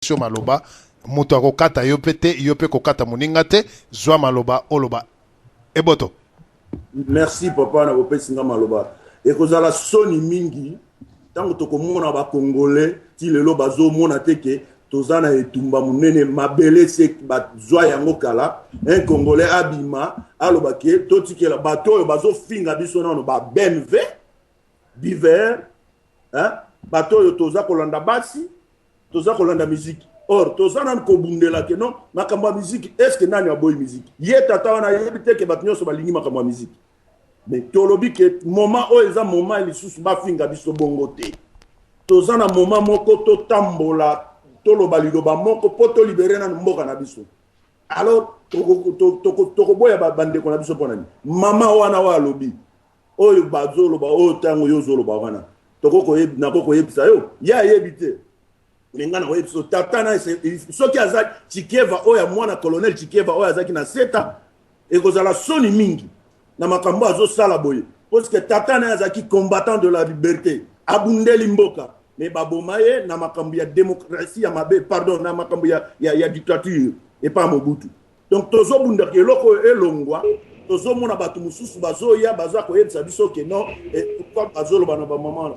yo maloba, moto akokata yo mpe te, yo mpe kokata moninga te, zwa maloba oloba. Eboto. Merci papa na kopesi nga maloba. Ekozala soni mingi ntango tokomona ba Congolais ti lelo bazomona te ke toza na etumba monene, mabele se bazwa yango kala. Un Congolais abima aloba ke totikela bato oyo bazofinga biso nano ba BMW biver, hein? Bato oyo toza kolanda basi, toza kolanda miziki, or toza nanu kobundela ke non, makambo ya miziki. Est-ce nani aboyi miziki? Ye tata wana ayebi te ke bato nyonso balingi makambo ya miziki. Mais tolobi ke moment oyo eza moment lisusu bafinga biso bongo te. Toza na moment moko totambola, toloba liloba moko mpo tolibérer nanu mboka na biso. Alors tokoboya bandeko na biso mpo nani? Mama wana oyo alobi oyo bazoloba oyo, ntango yo ozoloba wana, nako koyebisa yo, ye ayebi te. Me ngai nakoyebisa yo, tata na soki aza Tshikeva oyo ya mwana colonel Tshikeva oyo azalaki na Seta, ekozala soni mingi na makambo azosala boye, parce que tata na ye azalaki combattant de la liberté, abundeli mboka, me baboma ye na makambo ya démocratie ya mabe, pardon, na makambo ya dictature epa Mobutu. Donc tozobundaka eloko oyo elongwa. Tozomona bato mosusu bazoya, baza koyebisa biso ke non, pourquoi bazoloba na bamama wana?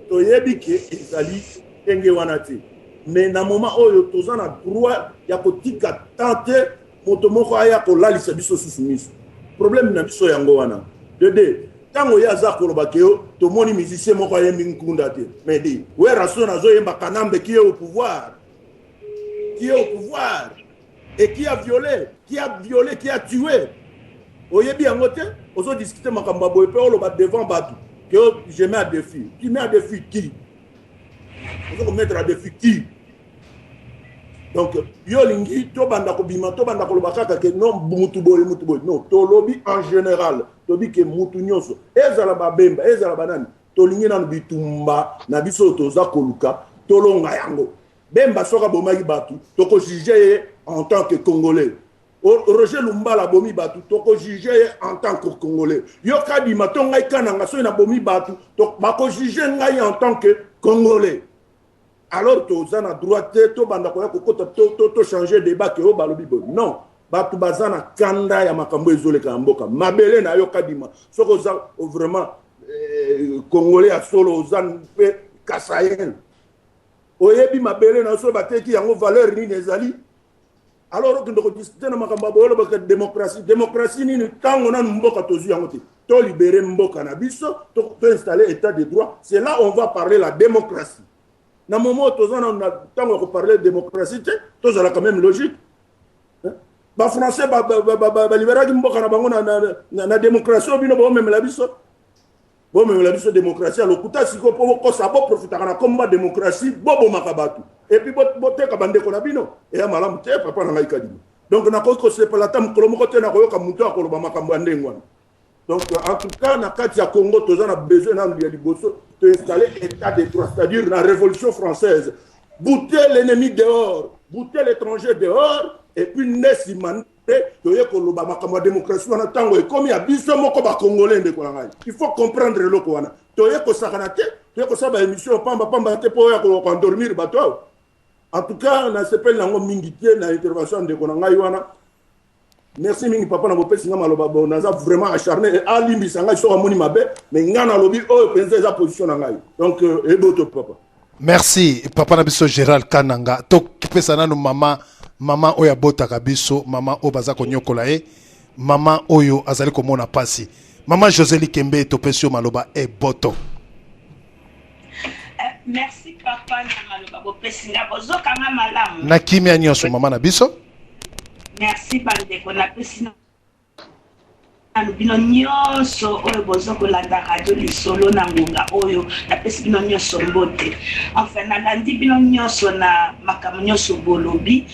Toyebi ke ezali ndenge wana te, mais na moment oyo toza na droit ya kotika temps te moto moko aya kolalisa biso susu miso. Problème na biso yango wana. Dede, ntango ye aza koloba ke yo tomoni musicien moko ayembi nkunda te, mais di Werrason azoyemba Kanambe qui est au pouvoir, qui est au pouvoir et qui a violé, qui a violé, qui a tué. Oyebi yango te? Ozodiscute makambo ya boye mpe oloba devant bato ke je mets à défi. Tu mets à défi qui? Ozo komettre à défi qui? Donc yo olingi tobanda kobima, tobanda koloba kaka ke non, mutu boye, mutu boye. Non, tolobi en général, tobi ke mutu nyonso, ezala babemba, ezala banani, tolingi nanu bitumba na biso oyo toza koluka tolonga yango. Bemba soki abomaki bato, tokojuger ye en tant que Congolais. Roger Lumbala abomi bato, tokojuger ye en tant que Congolais. Yo Kadima to ngai Kananga, soki nabomi bato, bakojuger ngai en tant que Congolais. Alors toza na droit te tobanda koya kokota tochanger débat ke oyo balobi boye. Non, bato baza na kanda ya makambo ezoleka na mboka. Mabele na yo Kadima, soki oza vraiment Congolais ya solo, oza mpe Kasaïen, oyebi mabele na yo soki bateki yango valeur nini ezali. Alors okende kodiscute na makambo ya boye, olobaka démocratie, démocratie nini, ntango nanu mboka tozwi yango te? Tolibérer mboka na biso, toinstaller état de droit, c'est là on va parler la démocratie. Na moment oyo toza nanu na ntango ya koparler démocratie te. Tozala quand même logique. Bafrançais balibéraki mboka na bango na démocratie oyo bino bomemela biso? Bomemela biso démocratie ya lokuta sikoyo mpo bokosa, boprofitaka na komba démocratie, bobomaka bato et puis boteka bandeko na bino. Eya malamu te, papa na ngai Kadima. Donc nakoki kosepela ata mokolo moko te nakoyoka moto akoloba makambo ya ndenge wana. Donc en tout cas, na kati ya Congo toza na besoin nanu ya liboso toinstaller état de droit, c'est-à-dire na Révolution française, bouter l'ennemi dehors, bouter l'étranger dehors, et puis nde nsima nde toye koloba makambo ya démocratie wana ntango ekomi ya biso moko bacongolais. Ndeko na ngai, il faut comprendre eloko wana. Toye kosakana te, toye kosala baémission pamba pamba te mpo oya koendormir bato awa. En tout cas, nasepeli nango mingi te na intervention ya ndeko na ngai wana. Merci mingi papa na bopesi nga maloba. Bon, naza vraiment acharné, alimbisa ngai soki amoni mabe, mais ngai nalobi oyo mpenza eza position na ngai. Donc eboto papa. Merci papa na biso Gérald Kananga. Topesa nanu mama, mama oyo abotaka biso, mama oyo baza konyokola ye, mama oyo azali komona pasi, mama José Likembe. Topesi yo maloba, eboto. Merci papa na maloba bopesi nga. Bozokanga malamu? Na kimia nyonso, mama na biso. Merci bandeko. Napesi nanu bino nyonso oyo boza kolanda radio Lisolo na ngonga oyo, napesi bino nyonso mbote. Enfin, nalandi bino nyonso na makambo nyonso bolobi.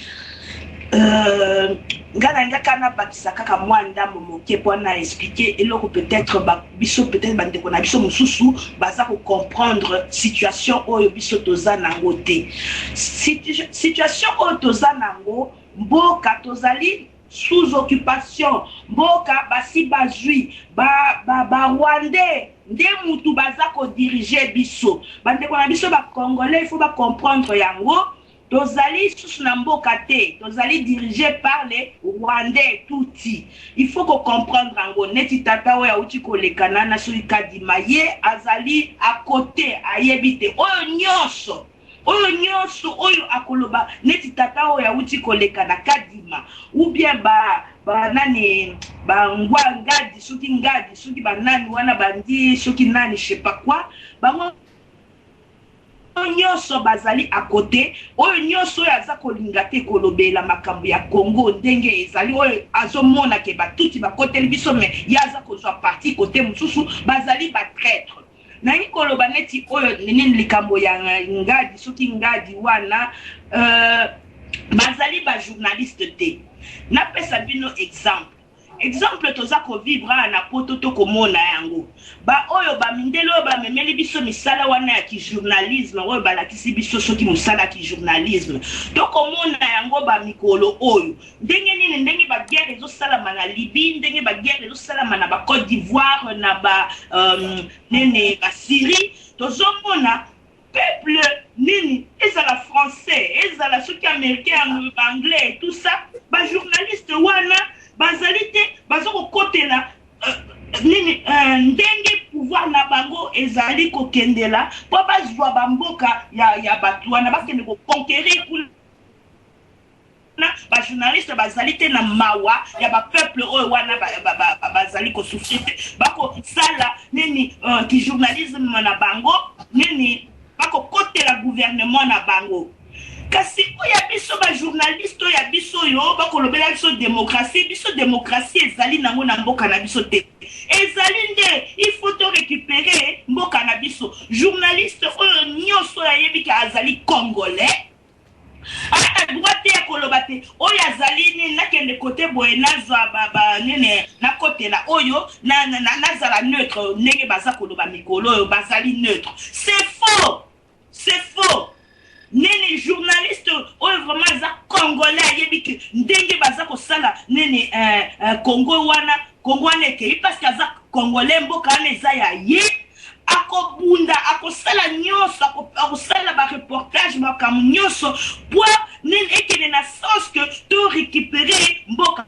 Ngai nalingaka nabakisa kaka mwa ndambo moke mpo na expliquer eloko. Peut-être biso, peut-être bandeko na biso mosusu baza kocomprendre situation oyo biso toza nango te. Situation oyo toza nango, mboka tozali sous occupation, mboka basi bazwi barwandais ba nde mutu baza kodiriger biso. Bandeko na biso bacongolais, il faut bacomprendre yango. Tozali susu na mboka te, tozali dirige par les rwandais tutsi. Il faut ko comprendre yango neti tata oyo awuti koleka na na soki kadima ye azali à cote ayebi te oyo nyonso oyo nyonso oyo akoloba neti tata oyo awuti koleka na kadima ou bien ba ba nani ba ngwa ngadi soki ngadi soki ba nani wana bandi soki nani je sais pas quoi bango nyonso bazali à cote, oyo nyonso oyo aza kolinga te kolobela makambo ya Congo ndenge ezali, oyo azomona ke batutsi bakoteli biso mais ye aza kozwa parti cote mosusu, bazali ba traitre. Nalingi koloba neti oyo nini likambo ya ngadi soki ngadi wana euh, bazali ba journaliste te. Napesa bino exemple. Exemple toza ko vivre awa na poto to komona yango ba oyo ba mindele oyo ba memeli biso misala wana ya ki journalisme oyo balakisi biso soki musala ya ki journalisme to komona yango ba mikolo oyo ndenge nini ndenge ba guerre ezo salama na Libye ndenge ba guerre ezo salama na ba Cote d'Ivoire na ba euh, nene ba Syrie tozo mona Peuple nini ezala français ezala soki américain ba anglais tout ça ba journaliste wana bazali te baza kokotela euh, nini euh, ndenge pouvoir na bango ezali kokendela mpo bazwa bamboka ya, ya bato wana bakende koconquerir kuna wana ba journaliste bazali te na mawa ya ba peuple oyo wana bazali ko souffrir te bakosala nini uh, ki journalisme na bango nini bakokotela gouvernement na bango kasi oyo ya biso ba journaliste oyo ya biso oyo bakolobela biso démocratie biso démocratie ezali nango na mboka na biso te ezali nde il faut to récupérer mboka na biso journaliste oyo nyonso oyo ayebi ke azali congolais Aza na droit te ya koloba te oyo azali nini nakende kote boye nazwa ba, ba nini nakotela oyo na, na, na, nazala neutre ndenge baza koloba mikolo oyo bazali neutre. C'est faux, c'est faux. Nini journaliste oyo vraiment aza congolais ayebi ke ndenge baza kosala nini eh, eh, Congo wana Congo wana ekei parce que aza congolais mboka wana eza ya ye akobunda akosala nyonso akosala ba reportage makambo nyonso po nini ekende na sens que to récupérer mboka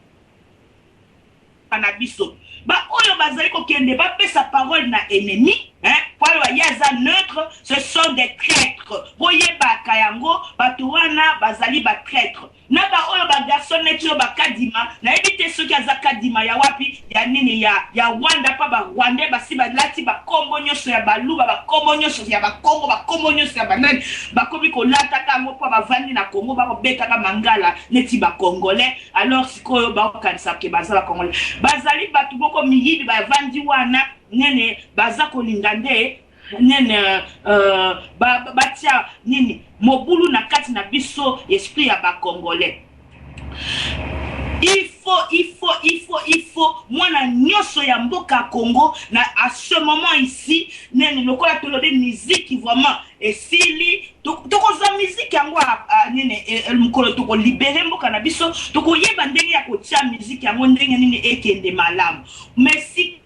na biso baoyo bazali kokende bapesa parole na ennemi hein, po aloba ye aza neutre ce sont des traîtres boyebaka yango bato wana bazali ba traître Na ba oyo ba garçon neti oyo ba kadima nayebi te soki aza kadima ya wapi ya nini ya ya Rwanda pa ba rwandais basi balati ba kombo nyoso ya baluba ba kombo nyoso ya ba kongo ba kombo nyoso ya banani bakomi kolataka yango po bavandi na Congo bako betaka mangala neti ba congolais alors sikoyo bakokanisa ke baza ba congolais bazali batu moko miyibi bavandi wana nene baza kolinga nde nene euh, batia nini mobulu na kati na biso esprit ya ba congolais il faut il faut il faut il faut mwana nyonso ya mboka Congo na à ce moment ici nene lokola tolobi musique vraiment esili tokozwa musique yango nene e, e, mokolo tokolibere mboka na biso tokoyeba ndenge ya kotia musique yango ndenge nini ekende malamu mais si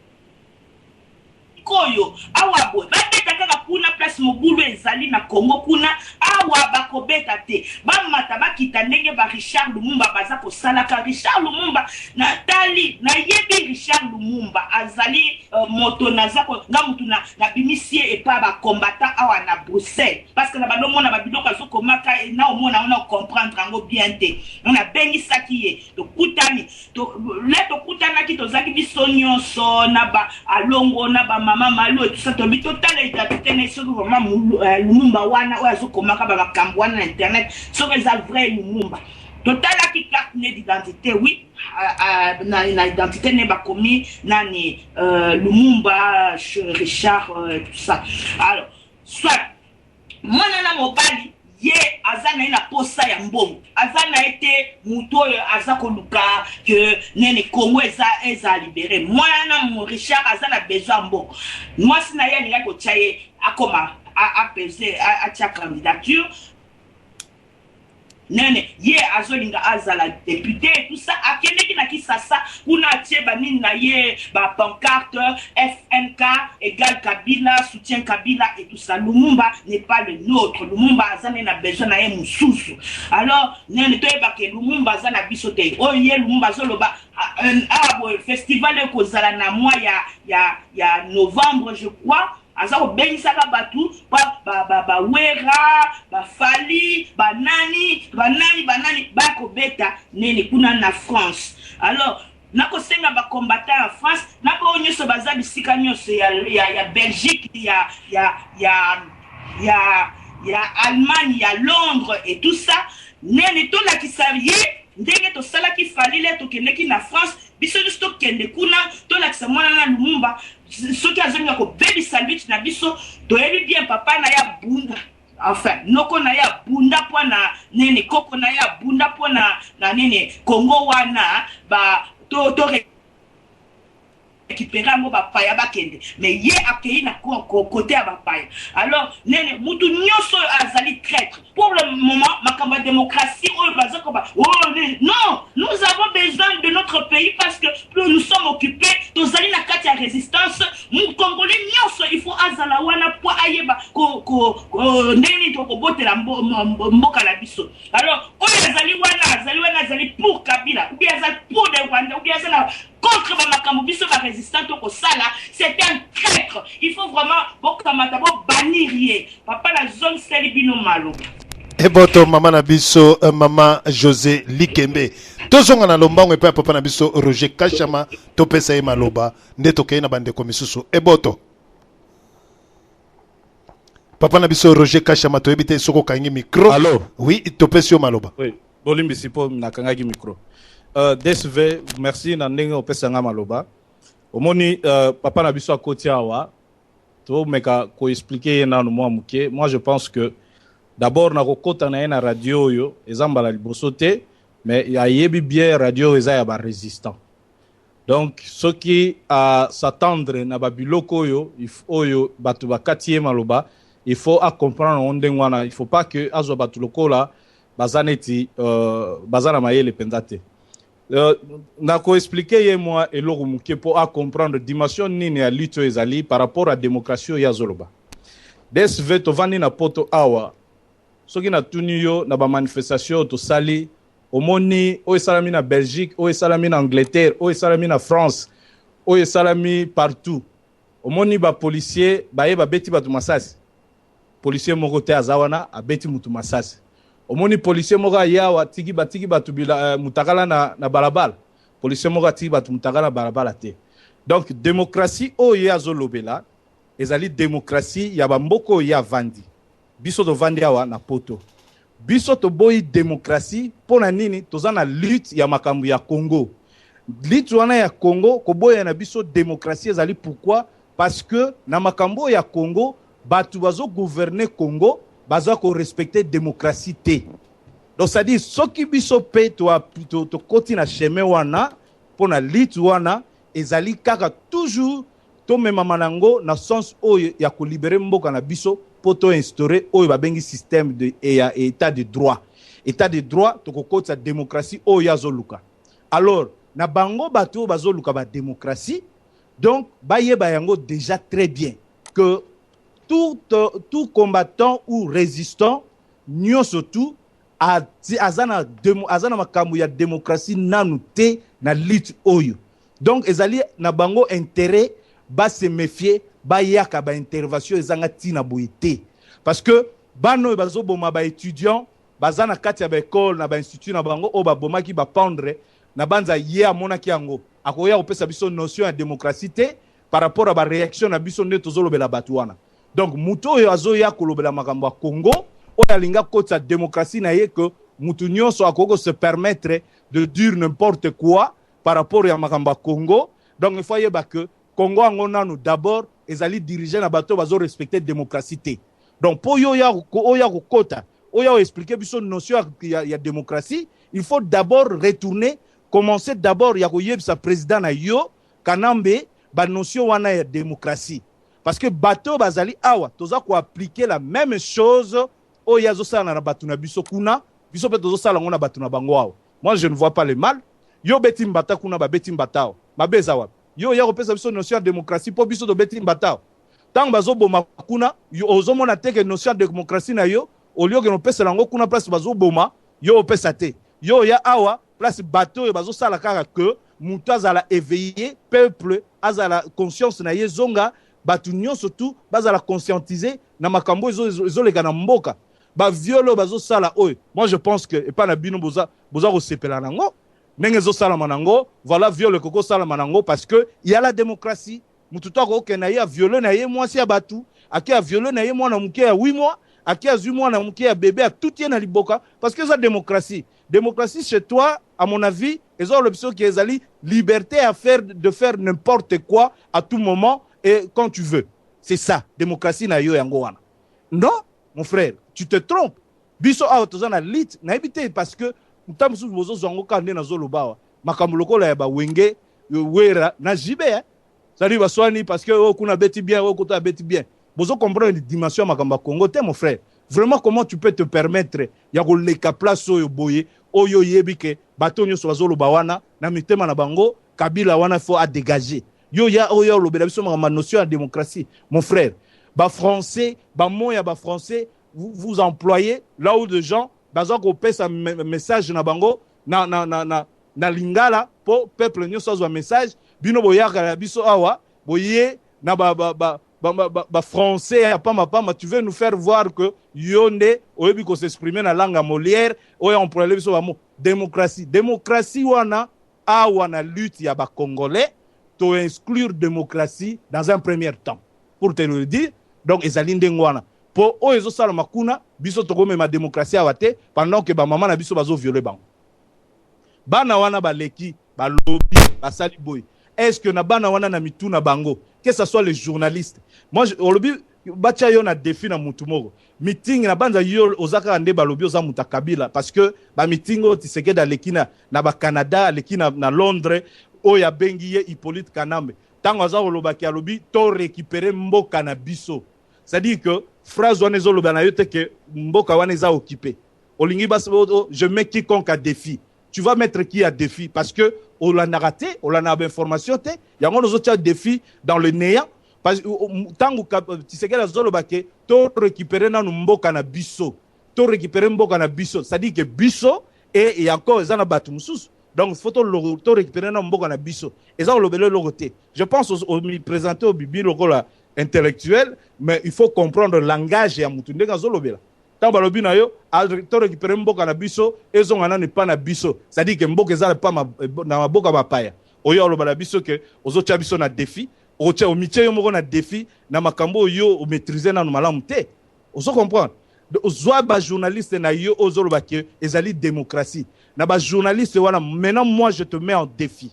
Sikoyo awa boye babeta kaka kuna place mobulu ezali na Congo kuna awa bakobeta te bamata bakita ndenge ba Richard Lumumba baza kosalaka Richard Lumumba natali nayebi Richard Lumumba azali uh, moto naza ko, nga mutu na nabimisi ye epa ba combattant awa na Bruxelles parce que na bando mona ba biloko azokomaka na omona ona comprendre yango bien te nabengisaki ye tokutani to, le tokutanaki tozalaki biso nyonso na ba alongo na ba mama malu et tout ça tobi totala identité na ye soki vraiment euh, lumumba wana oyo azokomaka ba makambo wana na internet soki eza vrai lumumba totalaki carte ne d'identité oui euh, euh, na, na identité ne bakomi nani euh, lumumba richard euh, tout ça alors soit Mwana na mobali ye aza na ye na posa ya mbongo aza na ye te moto oyo aza koluka ke nene Congo eza eza libere mwana na Richard aza na besoin ya mbongo mwasi na ye alingaki kotia ye akoma apese atia candidature. Nene ye azolinga azala député, tout ça. Akendeki na Kisasa kuna, atie banini na ye, ba pancarte FNK égale Kabila, soutien Kabila et tout ça. Lumumba n'est pas le nôtre. Lumumba aza ne na besoin na ye mosusu. Alors nene, toyeba ke Lumumba aza na biso te. Oyo ye Lumumba azoloba awa boye, festival ekozala na mois ya novembre, je crois. Aza kobengisaka bato bawera, bafali, banani, banani, banani, bakobeta nini kuna na France. Alors nakosenga bacombattant ya France na bao nyonso baza bisika nyonso ya Belgique, ya Allemagne, ya Londres et tout ça, nene tolakisa ye ndenge tosalaki falile. Tokendeki na France, biso nyonso tokende kuna, tolakisa mwana na Lumumba. Soki azolinga kobebisa lutte na biso, toyebi bien papa na ye abunda, enfin noko na ye abunda mpo na nini, koko na ye abunda mpo na nini. Kongo wana ba to récupérer yango, bapaya bakende, mais ye akei na côté ya bapaya. Alors nene, mutu nyonso oyo azali traître pour le moment, makambo ya démocratie oyo baza koba, oh, non, nous avons besoin de notre pays parce que plus nous sommes occupés, tozali na kati ya résistance. Congolais nyonso, il faut azala wana po ayeba ndenge nini tokobotela mboka na biso. Alors oyo azali wana, azali wana, azali pour Kabila ou bien azali pour le Rwanda ou bien aza na contre bamakambo biso barésistant tokosala, c'est un traître. Il faut vraiment bokamata, bobannir ye. Papa, nazongiseli bino maloba. Eboto, mama na biso, mama José Likembe. Tozonga na lombango epai ya papa na biso Roger Kashama, topesa ye maloba nde tokei na bandeko misusu. Eboto, papa na biso Roger Kashama. Toyebi te soki okangi micro. Allo? Oui, topesi yo maloba. Oui, bolimbisi mpo nakangaki micro. DSV, merci na ndenge opesanga maloba. Omoni, papa na biso akoti awa, tomeka koexpliquer ye nanu mwa moke. Moi, je pense que d'abord nakokɔta na ye na radio oyo eza mbala liboso te, mais ayebi bien radio oyo eza ya barésistant. Donc soki as'attendre na babiloko oyo oyo bato bakati ye maloba, il faut acomprendre yango ndenge wana. Il faut pas que azwa bato lokola baza neti baza na mayele mpenza te. Nakoexpliquer ye mwa eloko moke mpo acomprendre dimension nini ya lutte oyo ezali par rapport à démocratie oyo azoloba. DSV, tovandi na Poto awa. Soki natuni yo, na bamanifestation oyo tosali, omoni oyo esalami na Belgique, oyo esalami na Angleterre, oyo esalami na France, oyo esalami partout, omoni bapolicier baye babeti bato masasi? Policier moko te aza wana abeti mutu masasi. Omoni policier moko aye awa atiki batiki bato bila, mutakala na balabala? Policier moko atiki bato mutakala na balabala te. Donc démocratie oyo ye azolobela ezali démocratie ya bamboka oyo ye avandi. Biso tovandi awa na Poto, biso toboyi démocratie. Mpo na nini? Toza na lutte ya makambo ya Congo. Lutte wana ya Congo, koboya na biso démocratie ezali pourquoi? Parce que na makambo oyo ya Congo, bato bazogouverne Congo baza korespecte démocratie te. Donc c'est-à-dire soki biso mpe tokoti na chemin wana mpo na lutte wana, ezali kaka toujours tomemama nango na sens oyo ya kolibérer mboka na biso mpo toinstaure oyo babengi système de ya état de droit. État de droit, tokokotisa démocratie oyo azoluka. Alors na bango bato oyo bazoluka badémocratie, donc bayeba yango déjà très bien que tout combattant ou résistant nyonso tout aza na makambo ya démocratie nanu te na lutte oyo. Donc ezali na bango intérêt base méfier, bayaka baintervention ezanga ntina boye te, parce que bana oyo bazoboma baétudiant baza na kati ya baekole, na bainstitut na bango oyo babomaki, bapendre na banza, ye amonaki yango, akoya kopesa biso notion ya démocratie te par rapport à baréaction na biso nde tozolobela bato wana. Donc moto oyo azoya kolobela makambo ya Congo, oyo alingi akotisa démocratie na ye, ke mutu nyonso akoki kose permettre de dire n'importe quoi par rapport ya makambo ya Congo, donc il faut ayeba ke Congo yango nanu d'abord ezali dirigé na bato oyo bazorespecte démocratie te. Donc mpo yo oya kokota, oya oexpliquer biso notion ya démocratie, il faut d'abord retourner, commencer d'abord ya koyebisa président na yo Kanambe banotion wana ya démocratie, parce que bato oyo bazali awa toza koappliquer la même chose oyo azosala na bato na biso kuna. Biso mpe tozosala yango na bato na bango awa. Moi, je ne vois pas le mal. Yo obeti mbata kuna, babeti mbata awa, mabe eza wapi? Yo oya kopesa biso notion ya démocratie mpo biso tobeti mbata awa? Ntango bazoboma kuna, ozomona te ke notion ya démocratie na yo, olie okende opesela yango kuna place bazoboma, yo opesa te. Yo oya awa place bato oyo bazosala kaka ke moto azala éveillé, peuple azala conscience na ye zonga, bato nyonso tu bazala conscientisé na makambo ezoleka na mboka. Baviole oyo bazosala oyo, moi je pense que epai na bino boza, boza kosepela nango ndenge ezosalama nango. Voilà, viol ekoki kosalama nango parce que ya la démocratie. Motu to akokende na ye aviole na ye mwasi ya bato, ake aviole na ye mwana moke ya 8 mois, ake azwi mwana moke ya bébé, atuti ye na liboka, parce que eza démocratie. Démocratie chez toi, à mon avis, eza olobi soki ezali liberté à faire, de faire n'importe quoi à tout moment et quand tu veux. C'est ça démocratie na yo, yango wana. Non, mon frère, tu te trompes. Biso awa toza na lutte, nayebi te, parce que ntango mosusu bozozwa yango kaka nde nazoloba awa, makambo lokola ya bawenge, Wera na JB, eh? C'est-à-dire baswani parce que oyo kuna abeti bien, oyo kuta abeti bien. Bozo comprendre dimension ya makambo ya Congo te, mon frère. Vraiment, comment tu peux te permettre ya koleka place oyo boye, oyo oyebi ke bato nyonso bazoloba wana na mitema na bango, Kabila wana faut adégager? Yo ya oyo olobela biso makambo ya notion ya démocratie, mon frère. Bafrançais, bamo ya bafrançais, vous, vous employez là où de gens baza kopesa message na bango na lingala mpo peuple nyonso azwa message. Bino boyaka na biso awa, boye na ba, ba, ba, ba, ba, ba, ba français ya pamba pamba. Tu veux nous faire voir que yo nde oyebi kos'exprimer na langue ya Molière, oyo employele biso bamo démocratie. Démocratie wana awa na lutte ya bacongolais, to exclure démocratie dans un premier temps, pour te le dire. Donc ezali ndenge wana, mpo oyo ezosalama kuna, biso tokomema démocratie awa te pendant ke bamama na biso bazoviole bango. Bana wana baleki, balobi, basali boye. Est ce que na bana wana, na mitu na bango, que ce soit les journalistes, moi olobi batia yo na défi na mutu moko, meeting na banza, yo oza kaka nde balobi oza mutu ya Kabila, parce que bameeting oyo Tshisekedi aleki na bacanada, aleki na Londres, oyo abengi ye Hippolyte Kanambe, ntango aza kolobaki, alobi to récupérer mboka na biso. C'est-à-dire que phrase wana ezoloba na yo te ke mboka wana eza occupé. Olingi bas, je mets quiconque à défi. Tu vas mettre qui à défi? Parce que olandaka te, olandaka bainformation te, yango ozotia défi dans le néant. Parce ntango Tshisekedi azoloba ke to récupérer nanu mboka na biso, to récupérer mboka na biso, c'est-à-dire que biso et encore eza na bato mosusu. Donc faut to récupérer nanu mboka na biso, eza kolobela eloko te. Je pense omiprésente, obibi lokola intellectuel, mais il faut comprendre langage ya mutu ndenge azolobela. Ntango balobi na yo to récupérer mboka na biso, ezonga nanu epa na biso, c'est-à-dire ke mboka eza epa na maboka bapaya. Oyo aloba na biso ke ozotia biso na défi, otia omitie yo moko na défi na makambo oyo omaîtrise nanu malamu te. Ozo comprendre? Ozwa bajournaliste na yo, ozoloba ke ezali démocratie na bajournaliste wana. Maintenant, moi je te mets en défi,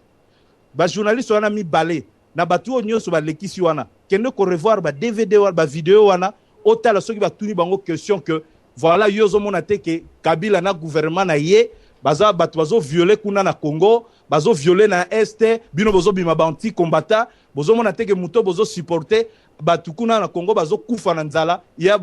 bajournaliste wana mibale na bato oyo nyonso balekisi wana, kende korevoir ba DVD wana, bavideo wana, otala soki batuni bango question que voilà, yo ozomona te ke Kabila na gouvernement na ye baza bato bazoviole kuna na Congo, bazoviole na Est, bino bozobima baanti combattant, bozomona te ke moto bozosupporte bato kuna na Congo bazokufa na nzala,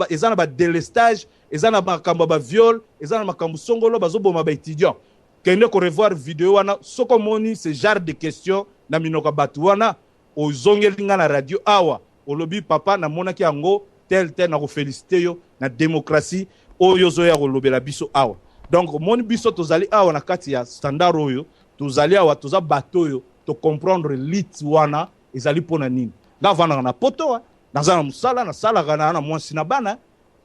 eza na badélestage, eza na makambo ya baviole, eza na makambo songolo, bazoboma baétudiant? Kende korevoir video wana. Soki omoni ce genre de question na minoko ya bato wana, ozongeli nga na radio awa, olobi: "Papa, namonaki yango tel tel." Nakofélicité yo na démocratie oyo ozoya kolobela biso awa. Donc omoni, biso tozali awa na kati ya standard oyo tozali awa, toza bato oyo tocomprendre lutte wana ezali mpo na nini. Nga avandaka na poto, naza na mosala, nasalaka na mwasi na bana.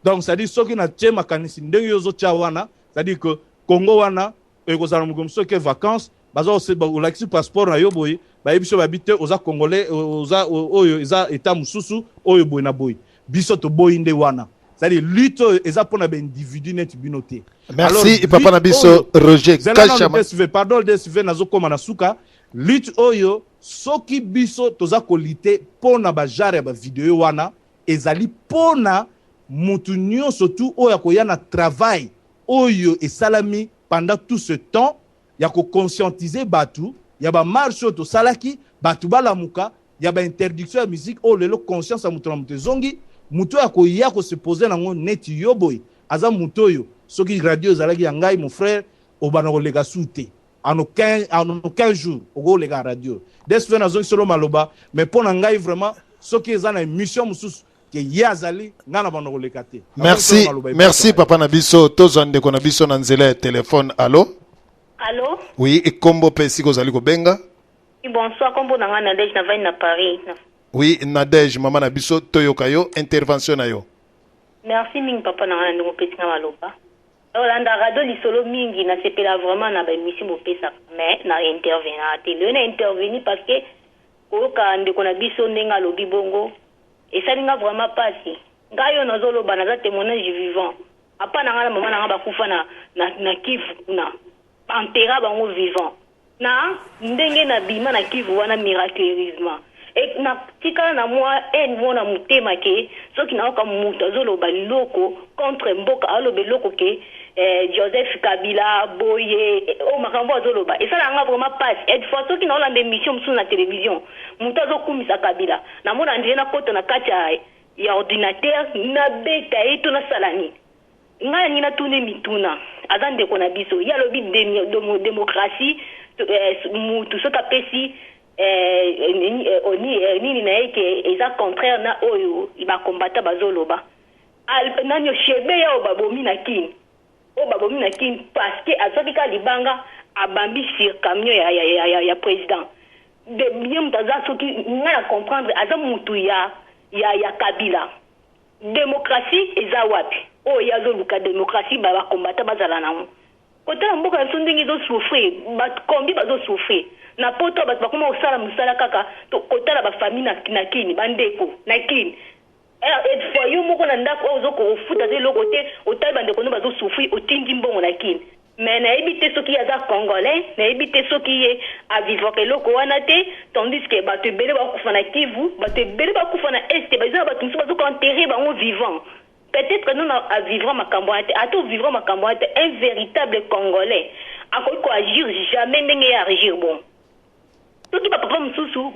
Donc c'est-à-dire soki natie makanisi ndenge yo ozotia wana, c'est-à-dire que Congo wana ekozala mokolo mosusu oke vacances, baza olakisi passeport na yo boye, bayebi so babi te oza Congolais, oza oyo eza état mosusu oyo boye na boye. Biso toboyi nde wana, c'est-à-dire lutte oyo eza mpona baindividu neti bino te. Merci, papa na biso Roger Kachama. Pardon, DSV, nazokóma na suka. Lutte oyo, soki biso toza kolutter mpo na bagenre ya bavideo wana, ezali mpo na mutu nyonso tu oyo akoya na travail oyo esalami pendant tout ce temps ya koconscientiser bato, ya bamarche oyo tosalaki, bato balamuka, ya bainterdiction ya musique oyo lelo conscience ya moto na moto ezongi. Moto oyo akoya kose poser nango neti yo boye aza moto oyo Soki radio ezalaki ya ngai, mon frère, obanda koleka su te. En aucun jour okoleka radio. DSV, nazongi solo maloba, mais mpo na ngai vraiment, soki eza na émission mosusu ke ye azali, ngai na banda koleka te. Merci, merci papa na biso. Tozwa ndeko na biso na nzela ya telefone. Allo? Allo? Oui, ekombo mpe esika ozali kobenga? Bonsoir, kombo na ngai Nadege, navandi na Paris. Oui, Nadege, mama na biso, toyoka yo, intervention na yo. Merci mingi, papa na ngai, na ndenge opesi nga maloba. Olanda radio Lisolo mingi, nasepela vraiment na baémission bopesaka, mais na intervenaka te. Lelo na intervenir parce que koyoka ndeko na biso ndenge alobi bongo esali nga vraiment mpasi. Ngai oyo nazoloba, naza témoignage vivant. Papa na ngai na mama na ngai bakufa na Kivu kuna, baenterra bango vivant. Na ndenge nabima na Kivu wana miraculeusement, e natikala na mwa haine moko na motema ke soki nayoka moto azoloba liloko contre mboka, aloba eloko ke Joseph Kabila boye, oyo makambo azoloba esalaka nga vraiment mpasi. Et fois soki naolanda émission mosusu na télévision, moto azokumisa Kabila, namona ndire nakota na kati ya ordinateur, nabeta ye to nasala nini. Ngai nalingi natuna mituna. Aza ndeko na biso, ye alobi démocratie, mutu soki apesi nini na ye ke eza contraire na oyo bakombata bazoloba. Nani Chebeya oyo babomi na Kini, oyo babomi na Kini parce que azwaki kaka libanga, abambi sur camion ya président, ye moto aza, soki ngai na comprendre, aza mutu ya Kabila. Démocratie eza wapi oyo ye azoluka? Démocratie bakombata bazala nango, kotala mboka na biso ndenge ezosouffrir, bakombi bazosouffrir na Poto, bato bakoma kosala mosala kaka kotala bafamille na Kini, bandeko na Kini. Fois yo moko na ndako oyo ozokofuta te eloko te, otali bandeko no bazosouffrir, otindi mbongo na Kini. Mais nayebi te soki ye aza Congolais, nayebi te soki ye avivaka eloko wana te, tandis que bato ebele bakufa na Kivu, bato ebele bakufa na Est, eza na bato mosusu bazokoenterre bango vivant. Peut-être non avivra makambo wana te. Ata ovivra makambo wana te, un véritable Congolais akoki koagir jamais ndenge ye agir. Bon, soki bapapa mosusu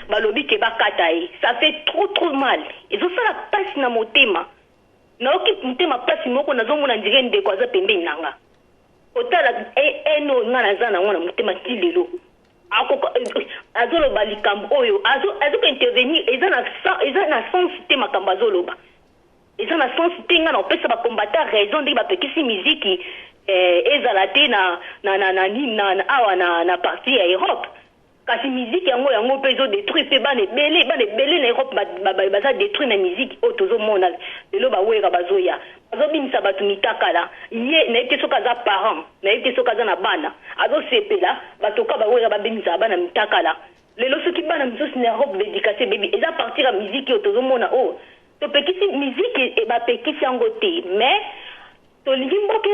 balobi ke bakata ye, ça fait trop trop mal, ezosala mpasi na motema. Nayoki motema mpasi moko, nazomona ndire ndeko aza pembeni na nga. Kotala ene oyo nga naza nango na motema ti lelo, azoloba likambo oyo, azokointervenir, eza na sens te. Makambo azoloba eza na sens te. Nga na kopesa bakombata raison ndenge bapekisi miziki ezala te na awa na partie ya Europe, kasi miziki yango mpe ezodétruire mpe bana ebele. Bana ebele na Europe baza détruire na miziki oyo tozomona lelo. Bawera bazoya, bazobimisa bato mitakala. Ye nayebi te soki aza parent, nayebi te soki aza na bana, azosepela bato ka bawera babimisaka bana mitakala. Lelo soki bana misusu na Europe baéducation ebebi, eza partir ya miziki oyo tozomona. Oyo topekisi miziki, bapekisi yango te, mais tolingi mboka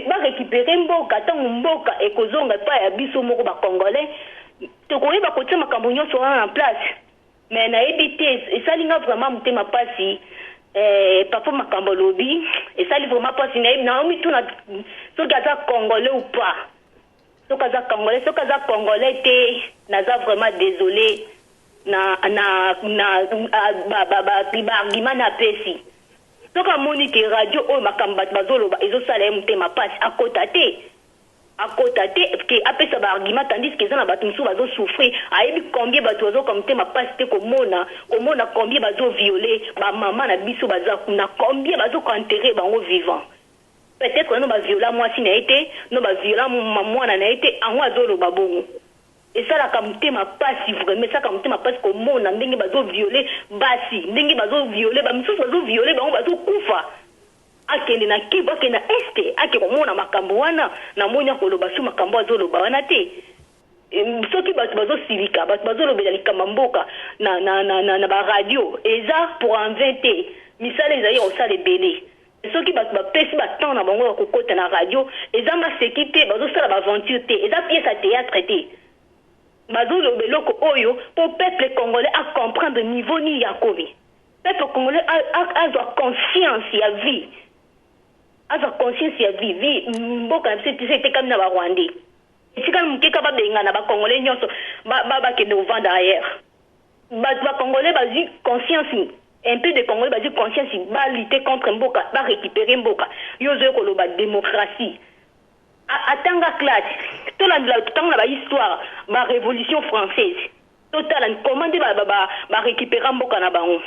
barécupérer mboka. Ntango mboka ekozonga epai ya biso moko bacongolais, tokoyeba kotia makambo nyonso wana na place. Mais nayebi te, esali nga vraiment motema mpasi. Papa, makambo alobi esali vraiment mpasi. Nayebi naomituna soki aza Congolais ou pas. Soki aza Congolais, soki aza Congolais te, naza vraiment désolé na baargument na apesi. Soki amoni ke radio oyo makambo bato bazoloba ezosala ye motema mpasi, akota te, akota te ke apesa baargument, tandis ke eza na bato mosusu bazosouffrir. Ayebi combien bato bazoka motema mpasi te komona combien bazoviole bamama na biso baza kuna, combien bazokoenterre bango vivant. Peut-être no baviola mwasi na ye te, no baviola mwana na ye te, yango azoloba bongo. Esalaka motema mpasi vraiment, esalaka motema mpasi komona ndenge bazoviole basi, ndenge bazoviole bamisusu, bazoviole bango, bazokufa. Akende na Kivu, akende na Est, ake komona makambo wana. Namoni akoloba su makambo azoloba wana te. Soki bato bazosilika, bato bazolobela likambo mboka na baradio, eza pour en vain te. Misala ezali ya kosala ebele. Soki bato bapesi batemps na bango ya kokota na radio, eza maseki te, bazosala baaventure te, eza pièce ya théâtre te. Bazoloba eloko oyo mpo peuple congolais acomprendre niveau nini ya komi. Peuple congolais azwa conscience ya vie, azwa conscience ya vie. Mboka na biso etisa etekami na barwandais. Etikali moke ka babengana bacongolais nyonso, bakende kovanda ailleurs. Bato bacongolais bazwi conscience. Un peu de congolais bazwi conscience ba lutter contre mboka, ba recuperer mboka. Yo ozoya koloba democratie. Atanga classe. Tolandela totanga na ba histoire, ba revolution française. Totala comment nde ba, ba, ba récupéra mboka na bango.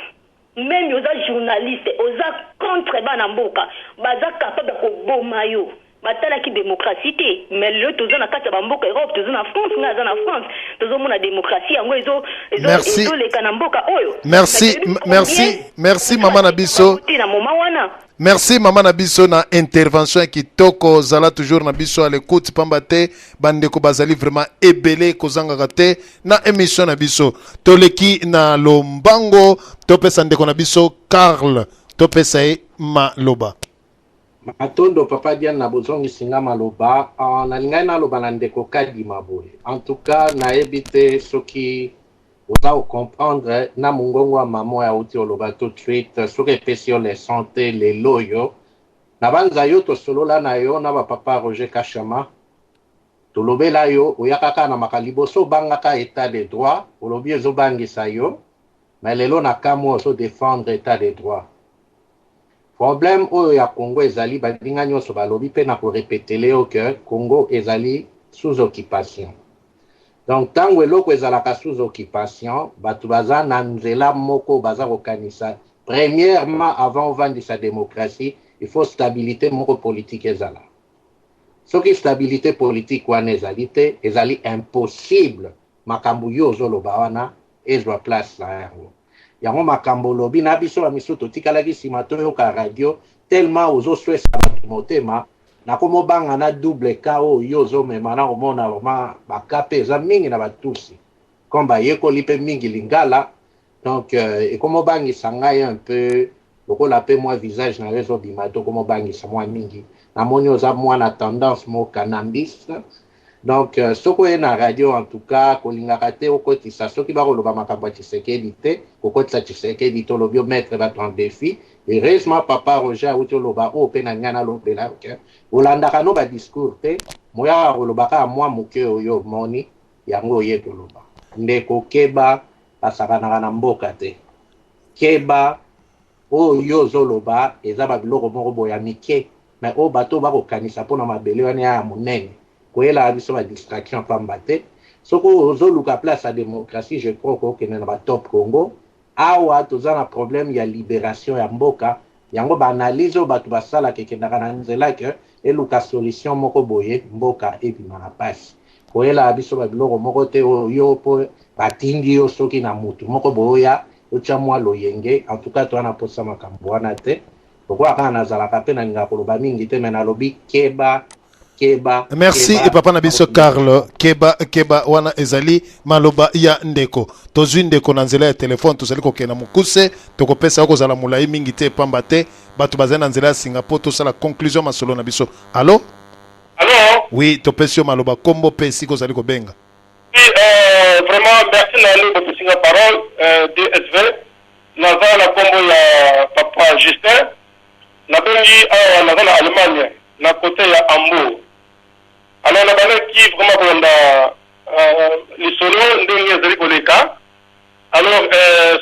Meme oza journaliste, oza contre bana mboka, baza capable ya koboma yo. Batalaki democratie te, mais lelo toza na kati ya ba mboka Europe, toza na France, ngai naza na France, tozomona democratie yango ezo ezo Merci. ezoleka na mboka oyo. Merci, Mais toyebi merci, combien merci mama na biso. te na moment wana. Merci mama na biso na intervention ya kitoko, zala toujours na biso à l'écoute pamba te bandeko bazali vraiment ebele kozangaka te na émission na biso. Toleki na lombango, topesa ndeko na biso Karl, topesa ye maloba. Matondo papa Diane na bozongisi nga maloba. Nalingaki naloba na ndeko Kadima boye. En tout cas nayebi te soki oza ko comprendre na mongongo ya mama oyo awuti oloba tout de suite, soki epesi yo leçon te lelo oyo. Nabanza yo tosolola na yo na ba papa Roger Kashama, tolobela yo, oyaka kaka na maka liboso obangaka etat de droit, olobi ezobangisa yo, mais lelo na kamwe ozo defendre etat de droit. Problème oyo ya Congo ezali baninga nionso balobi pe na ko repetele yo que Congo ezali sous occupation. Donc tango eloko ezalaka sous occupation batu baza na nzela moko baza kokanisa premièrement avant ovandisa democratie il faut stabilite moko politique ezala. Soki stabilite politique wana ezali te ezali impossible makambo yo ozoloba wana ezwa place na yango. Yango makambo olobi na biso ba misusu totikalaki sima toyoka radio tellement ozo swesa batu motema nakomo banga na double cas oyo yo ozo mema na komona vraiment ba cas pe eza mingi na ba tusi comme bayekoli pe mingi lingala donc ekomo bangisa ngai un peu lokola pe mwa visage na yo ezo bima te okomo bangisa mwa mingi namoni oza mwana tendance mo kanambiste Donc soki oye na radio en tout cas kolingaka te okotisa soki bakoloba makambo ya Tshisekedi te kokotisa Tshisekedi te olobi omettre bato en defi. Heureusement papa Roger awuti oloba oyo pe na ngai nalobela que olandaka no ba discours te moyaka koloba kaka mwa moke oyo omoni yango oye koloba. Ndeko keba basakanaka na mboka te keba oyo yo ozoloba eza ba biloko moko boye ya mike mais oyo bato oyo bakokanisa mpo na mabele wana ya monene koyelaka biso ba distraction pamba te. Soki ozoluka place ya democratie je crois okokende na ba top Congo. Awa toza na problème ya liberation ya mboka yango ba analyse oyo bato basalaka ekendaka na nzela que eluka solution moko boye mboka ebima na pasi. Koyelaka biso ba biloko moko te oyo yo mpo batindi yo soki na mutu moko boye oya otia mwa loyenge. En tout cas toza na posa makambo wana te. Lokola kaka nazalaka pe nalingaka koloba mingi te mais nalobi keba keba Merci keba et papa na biso Karl keba keba wana ezali maloba ya ndeko. Tozwi ndeko na nzela ya telefone, tozali kokende na mokuse, tokopesa yo kozala molai mingi te pamba te bato bazali na nzela ya singa po tosala conclusion masolo na biso. Allo? Allo? Oui, topesi yo maloba, kombo pe esika ozali kobenga. Oui, vraiment merci na ndenge bopesi nga parole DSV. Naza na kombo ya papa Justin nabengi awa naza na Allemagne na cote ya Hambourg alors nabandaki vraiment kolanda lisolo ndenge ezali koleka alors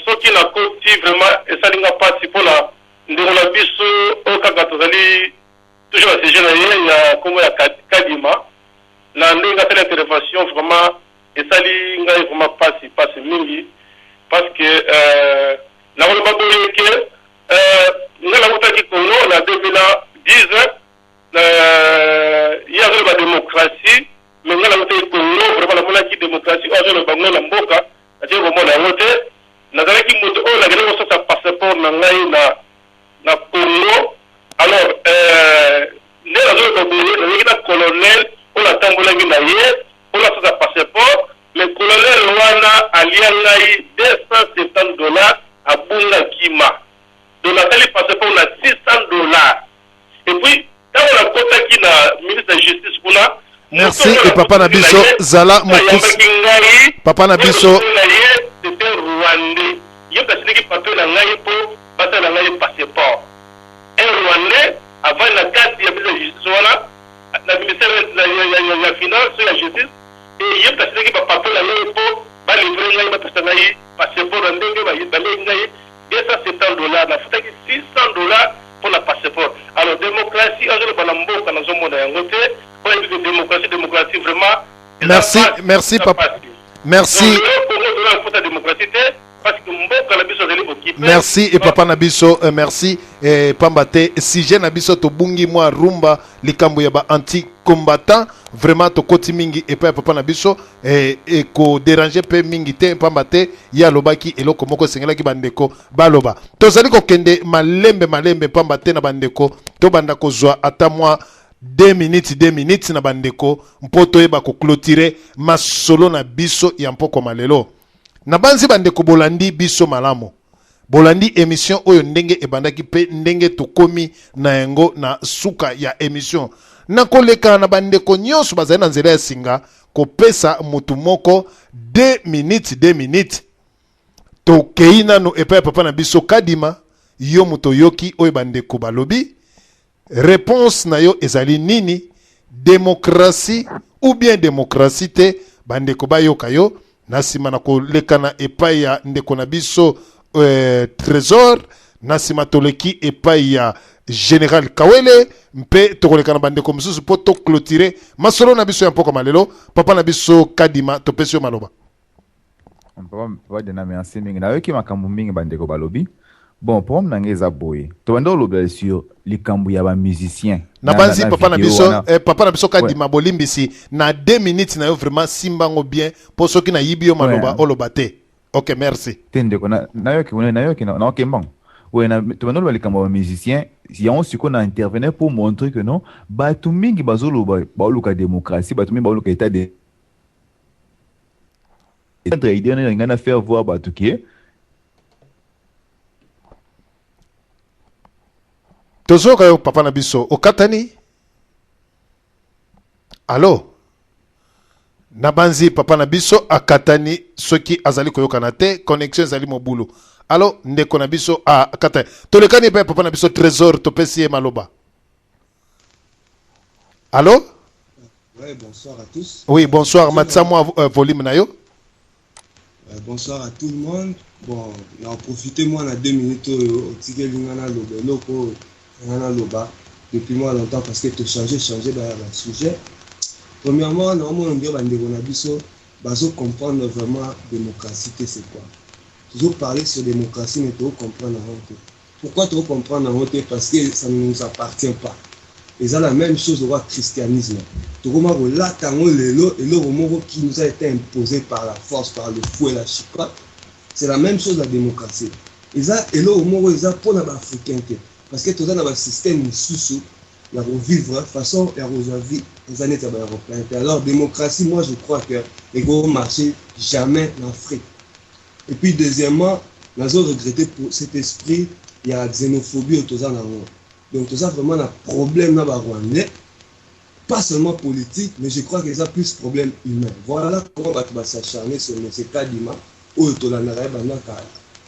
soki nakoti vraiment esali nga pasi pona ndeko na biso oyo kaka tozali toujours na sujet na ye ya kombo ya Kadima na ndenge asali intervention vraiment Esali ngai vraiment pasi pasi mingi parce que nakoloba boye que ngai nawutaki Congo na 2010 ye azoloba democratie mais ngai nawutaki Congo vraiment namonaki democratie oyo azoloba ngo na mboka natikali komona yango te nazalaki moto oyo nakendaki kosasa passeport na ngai na na Congo alors nde nazoloba boye nazalaki na colonel oyo natambolaki na ye Pona sasa passeport mais colonel wana alia ngai 270 dollars abunga akima donc nasali passeport na 600 dollars et puis tango nakotaki na ministre ya justice kuna Merci et papa na biso zala mokusi papa na biso na ye c'était rwandais ye moto asiliki papier na ngai po basala ngai passeport un rwandais avandi na kati ya ministre ya justice wana na ministère ya finance to ya justice et ye moto asilaki ba papier na ngai po ba livrer ngai bapesa ngai passeport na ndenge balei ngai. 270 dollars, nafutaki 600 dollars mpo na passeport. Alors démocratie azoloba na mboka, nazomona yango te. Oyo yebi ke démocratie, démocratie vraiment eza Merci, pasi, merci eza papa. pasi. Merci. Donc lelo Congo toza na kota démocratie te parce que mboka na biso azali occupé. Merci et papa na biso, merci pamba te sujet na biso tobungi mwa rumba likambo ya ba anti combattant vraiment tokoti mingi epai ya papa na biso, ekoderange mpe mingi te pamba te ye alobaki eloko moko esengelaki bandeko baloba. Tozali kokende malembe malembe pamba te na bandeko tobanda kozwa ata mwa 2 minutes 2 minutes na bandeko mpo toyeba koclôturer masolo na biso ya mpokwa lelo. Nabanzi bandeko bolandi biso malamu, bolandi émission oyo ndenge ebandaki mpe ndenge tokomi na yango na suka ya émission. Nakoleka na bandeko nyonso bazali na nzela ya singa kopesa motu moko 2 minutes 2 minutes. Tokei nano epai ya papa na biso Kadima. Yo moto oyoki oyo bandeko balobi, réponse na yo ezali nini? Démocratie ou bien démocratie te? Bandeko bayoka yo. Na nsima na koleka na epai ya ndeko na biso Trésor, na nsima toleki epai ya Général Kawele mpe tokoleka na bandeko mosusu mpo toclôturer masolo na biso ya mpokwa malelo. Papa na biso Kadima, topesi yo maloba. Papa, papa Dena, merci mingi. Nayoki makambo mingi bandeko balobi. Bon, problème na ngai eza boye: tobanda kolobela sur likambo ya bamusicien. Na banzi papa na biso, papa na biso Kadima, bolimbisi na 2 minutes na yo. Vraiment simbango bien mpo soki nayibi yo maloba, oloba te. Ok, merci. Te ndeko, nayoki, nayoki, naoke mbango. Ouais, tobanda koloba likambo ya bamusicien yango. Sikoyo na intervenir pour montrer que non, bato mingi bazoloba baoluka démocratie, bato mingi baoluka état de idée wana. Ngai na faire voir bato ke Tozoyoka yo, papa na biso. Okatani? Alo, nabanzi papa na biso akatani. Soki azali koyokana te, connexion ezali mobulu. Alo, ndeko na biso akatani. Tolekani mpe papa na biso Trésor, topesi ye maloba. Alo. Ouais, bonsoir à tous. Oui, bonsoir. Matisa mwa volume na yo. Bonsoir à tout le monde. Bon, na profiter moi na 2 minutes oyo otikeli nga naloba eloko oyo nga naloba depuis moi longtemps, parce que tochanger changer ba sujet. Premièrement, naomona ndio bandeko na biso bazo comprendre vraiment démocratie te. C'est quoi? Toujours parler sur démocratie, mais tocomprendre yango te. Pourquoi tocomprendre yango te? Parce que ça ne nous appartient pas. Eza la même chose lokola christianisme. Tokoma kolata yango lelo, eloko moko qui nous a été imposé par la force, par le fouet, la chicotte. C'est la même chose la démocratie. Eza eloko moko eza mpona baafricain te, parce que toza na basystème mosusu ya kovivre, façon ya kozwa vie eza neti ya baeuropéen te. Alors démocratie, moi je crois que ekomarcher jamais na Afrique. Et puis deuxièmement, nazo regretter pour cet esprit ya xénophobie oyo toza nango. Donc toza vraiment na problème na barwandais, pas seulement politique, mais je crois que eza plus problème humain. Voilà comment bato bas'acharner sur monsieur Kadima oyo tolandaka ye banda kala.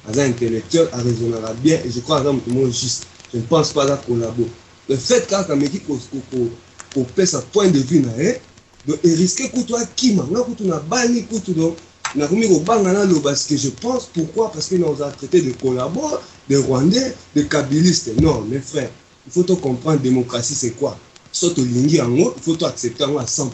Aza intellectuel, araisonnaka bien et je crois aza moto moko juste. Je ne pense pas aza collabo. Le fait kaka ameki kopesa point de vue na ye, donc erisque kutu akima. Nga kutu nabani kutu, donc nakomi kobanga naloba ce que je pense. Pourquoi? Parce que naozala traité de collabo, de rwandais, de kabiliste. Non, mes frères, il faut to comprendre démocratie c'est quoi. So tolingi yango, il faut to accepter yango à 100.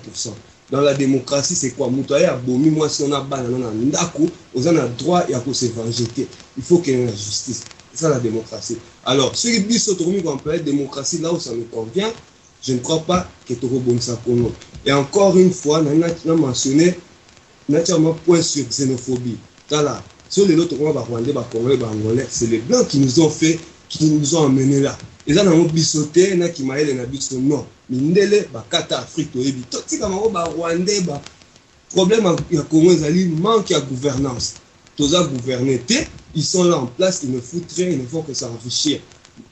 Dans la démocratie, c'est quoi? Moto aye abomi mwasi wana, bana no na ndako, oza na droit ya kose venger te, il faut kende na justice. C'est ça la démocratie. Alors soki biso tokomi koemployer démocratie là où ça nous convient, je ne crois pas que tokobongisa Congo. Et encore une fois, na mentionné naturellement point sur xénophobie. Tala, so lelo tokoma barwandais, bacongolais, baangolais, c'est les blancs qui nous ont fait, qui nous ont amené là. Eza nango biso te na kimayele na biso, non. Mindele bakata Afrique, toyebi. Totika bango barwandais. Ba problème ya Congo ezali manque ya gouvernance. Toza gouverner te. Ils sont là en place, ils ne foutent rien, ils ne font que s'enrichir.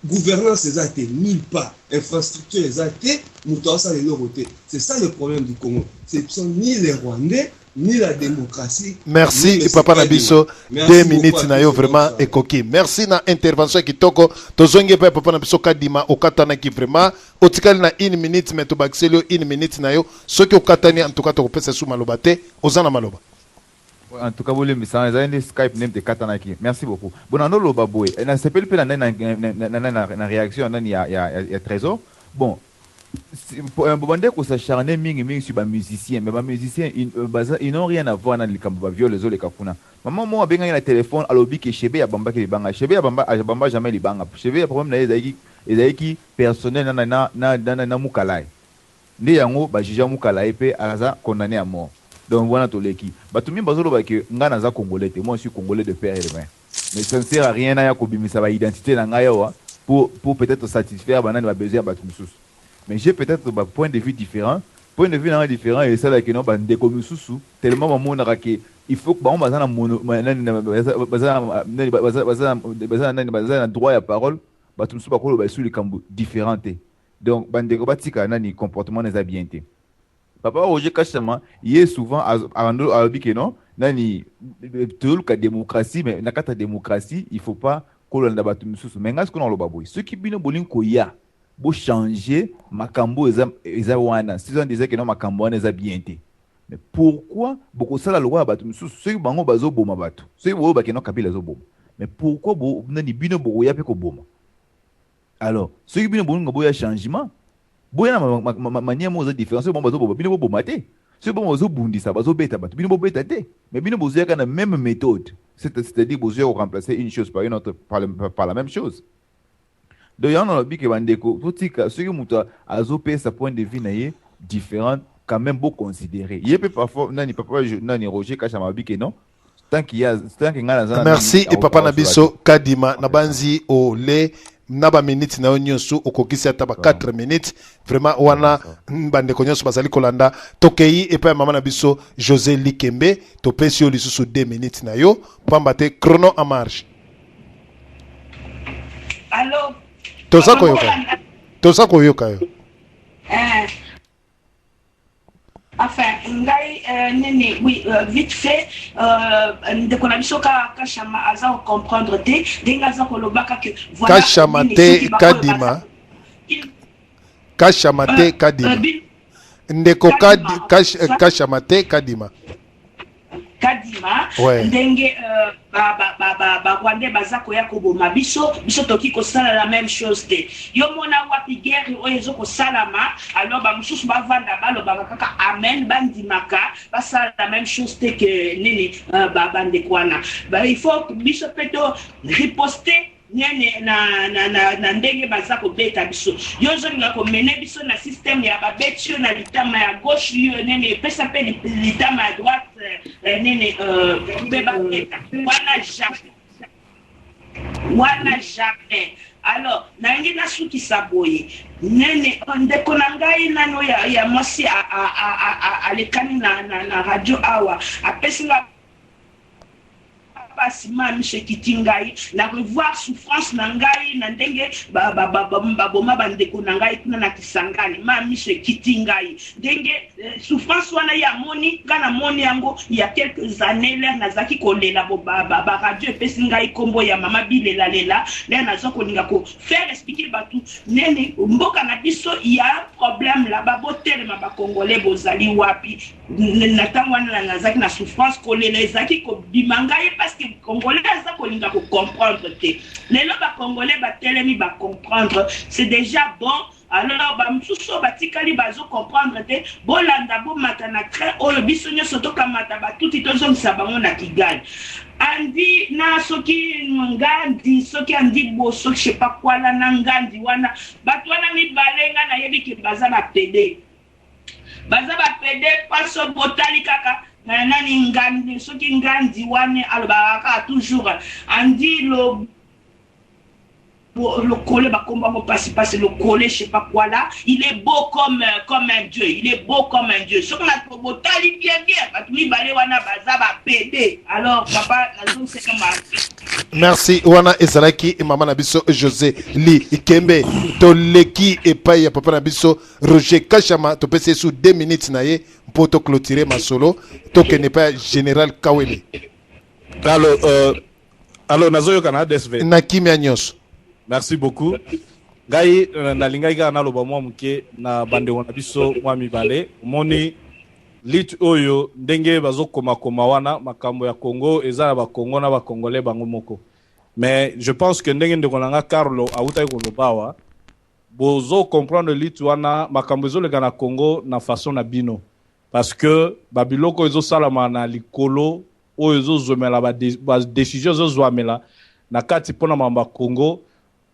Gouvernance eza te nulle part, infrastructure eza te, moto asala eloko te. C'est ça le problème du Congo. Ce sont ni les Rwandais ni la démocratie. Merci papa na biso, 2 minutes na yo vraiment ekoki. Merci na intervention ya kitoko. Tozongi epai papa na biso Kadima. Okatanaki vraiment, otikali na une minute, mais tobakiseli yo une minute na yo. Soki okatani, en tout cas tokopesa su maloba te. Oza na maloba. En tout cas, bolimbisa, ezali nde Skype nde ekatanaki. Merci beaucoup. Bon, nanoloba boye, nasepeli mpe na réaction ya nani, ya Trésor. Bon, bobande kos'acharner mingi mingi sur bamusicien, mais bamusicien ils n'ont rien à voir na likambo baviol ezoleka kuna. Mama moko abengaki na telefone, alobi ke Chebeya abambaki libanga. Chebeya abamba jamais libanga. Chebeya, problème na ye ezalaki personnel na Mukala ye. Nde yango bajuge Mukala ye mpe aza condamné à mort. Donc wana toleki. Bato mingi bazoloba ke ngai naza Congolais te. Moi, je suis Congolais de père et de mère, mais ça ne sert à rien naya kobimisa baidentité na ngai awa pour peut-être satisfaire banani, babesoin ya bato mosusu. Mais j'ai peut-être ba point de vue différent. Point de vue na ngai différent esalaki no bandeko misusu tellement bamonaka ke il faut que bango baza na mono, nani, nani, baza na nani, baza na droit ya parole. Bato mosusu bakoloba esu likambo différent te. Donc bandeko batika nani, comportement na eza bien te. Papa Roger Kachama ye souvent alobi ke non, nani, tozoluka démocratie, mais na kati ya démocratie, il faut pas kolanda bato misusu. Mais ngai sikoyo naloba boye: soki bino bolingi koya bochange makambo eza wana, si on disait ke non, makambo wana eza bien te, mais pourquoi bokosala lokola bato misusu? Soki bango bazoboma bato, soki boyobake no Kabila azoboma, mais pourquoi nani, bino bokoya mpe koboma? Alors soki bino bolinga boya changement, boya na manière moko eza différent. Soki bango bazoboma, bino boboma te. Soki bango bazobundisa, bazobeta bato, bino bobeta te. Mais bino bozoyaka na même méthode, c'est-à-dire bozoya koremplacer une chose par une autre, par la même chose. Donc yango nalobi ke bandeko totika. Soki moto azopesa point de vue na ye différent, quand même boconsidérer ye mpe. Parfois nani, papa nani, Roger Kachama alobi ke non, tant qu'il y a, tant que ngai naza. Merci. E papa na biso Kadima, na banzi ole na baminute na yo nyonso, okokisi ata ba 4 minutes. Vraiment wana bandeko nyonso bazali kolanda. Tokei epai ya mama na biso José Likembe. Topesi yo lisusu 2 minutes na yo, pamba te chrono en marche. Allo? Toza koyoka, toza koyoka yo. Enfin, ngai nini, oui, vite fait, ndeko na biso kaka Kashama aza kocomprendre te ndenge aza koloba kaka. Voilà, Kashama te, Kadima. Kashama te, Kadima. Ndeko Kashama te, Kadima. Kadima. Ndenge Barwandais baza koya koboma biso, biso toki kosala la même chose te. Yo mona wapi guerre oyo ezokosalama, alors bamosusu bavanda, balobaka kaka amen, bandimaka, basala la même chose te ke nini, bandeko wana. Il faut biso mpe to riposte nene na ndenge baza kobeta biso. Yo ozolinga komene biso na système ya babeti yo na litama ya gauche, yo nene epesa mpe litama ya droite, nene mpe babeta wana, jamais, wana jamais. Alors nalingi nasukisa boye. Nene, ndeko na ngai nano ya mwasi alekani na radio awa, apesi nga mpasi, ma miso ekiti ngai na revoir souffrance na ngai na ndenge baboma bandeko na ngai kuna na Kisangani. Ma miso ekiti ngai ndenge souffrance wana ye amoni, ngai namoni yango il y a quelques années, l'heure nazalaki kolela, baradio epesi ngai nkombo ya mama bilelalela, l'heure naza kolinga kofaire expliquer bato nene mboka na biso ya problème là-bas. Botelema, Bacongolais bozali wapi? Na ntango wana nazalaki na souffrance, kolela ezalaki kobima ngai parce que Congolais aza kolinga kocomprendre te. Lelo Bacongolais batelemi, bacomprendre, c'est déjà bon. Alors bamosusu oyo batikali bazocomprendre te, bolanda, bomata na train oyo, biso nyonso tokamata batuti, tozongisa bango na Kigali. Andi na soki Ngandi, soki andi bo, soki je sais pas kwala na Ngandi wana, bato wana mibale nga nayebi ke baza bapédé, baza bapédé. Mpaso botali kaka na nani, Ngandi, soki Ngandi wana alobaka kaka toujours andi lo lokole, bakombo yango pasi pasi, lokole, je sais pas quoi là. Il est beau comme un dieu, il est beau comme un dieu. Soki na botali bien bien, bato mibale wana baza bapédé. Alors papa, nazongiseka ma Merci. Wana ezalaki mama na biso José Li Ikembe. Toleki epai ya papa na biso Roger Kashama. Topesi ye su 2 minutes na ye mpo toclôturer masolo, tokende epai ya général Kawele. Allo, allo, nazoyoka na ADSV? Na kimia nyonso. Merci beaucoup. Ngai nalingaki kaka naloba mwa moke na bandeko na biso mwa mibale. Omoni, Lutte oyo ndenge bazo koma koma wana makambo ya Congo eza na ba Congo na ba Congolais bango moko. Mais je pense que ndenge ndeko na nga Carlo awutaki koloba awa, bozo comprendre lutte wana makambo ezoleka na Congo na façon na bino. Parce que ba biloko ezo salama na likolo oyo ezo zwemela ba decisions ezo zwamela na kati pona makambo ya Congo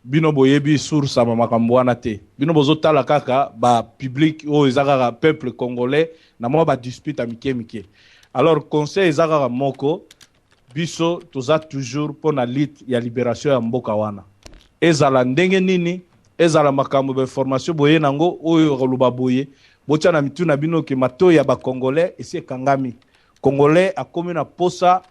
Bino boyebi source ya ba makambo wana te. Bino bozo tala kaka ba public oyo eza kaka peuple congolais na mwa ba dispute ya mike mike. Alors conseil eza kaka moko, biso toza toujours pona lutte ya liberation ya mboka wana. Ezala ndenge nini, ezala makambo ba information boye nango oyo koloba boye, botia na mitu na bino ke matoyi ya ba congolais esi ekangami. Congolais akomi na posa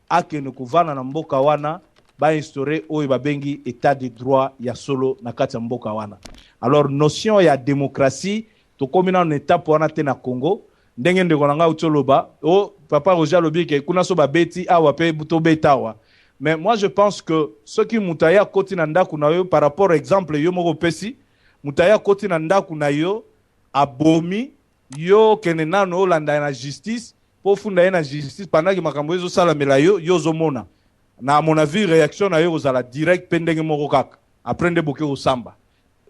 akende kovanda na mboka wana ba instaurer oyo babengi etat de droit ya solo na kati ya mboka wana. Alors notion ya democratie tokomi nanu na etape wana te na Congo. Ndenge ndeko na ngai auti oloba, oh, papa Roger alobi ke kuna so babeti awa pe tobeta awa. Mais moi je pense que soki moto aye akoti na ndako na yo par rapport exemple yo moko opesi, moto aye akoti na ndako na yo abomi yo, okende nanu olanda na justice po ofunda ye na justice pendant que makambo ezo salamela yo, yo ozo mona. Na à mon avis reaction na yo ekozala direct pe ndenge moko kaka. Après nde boke kosamba.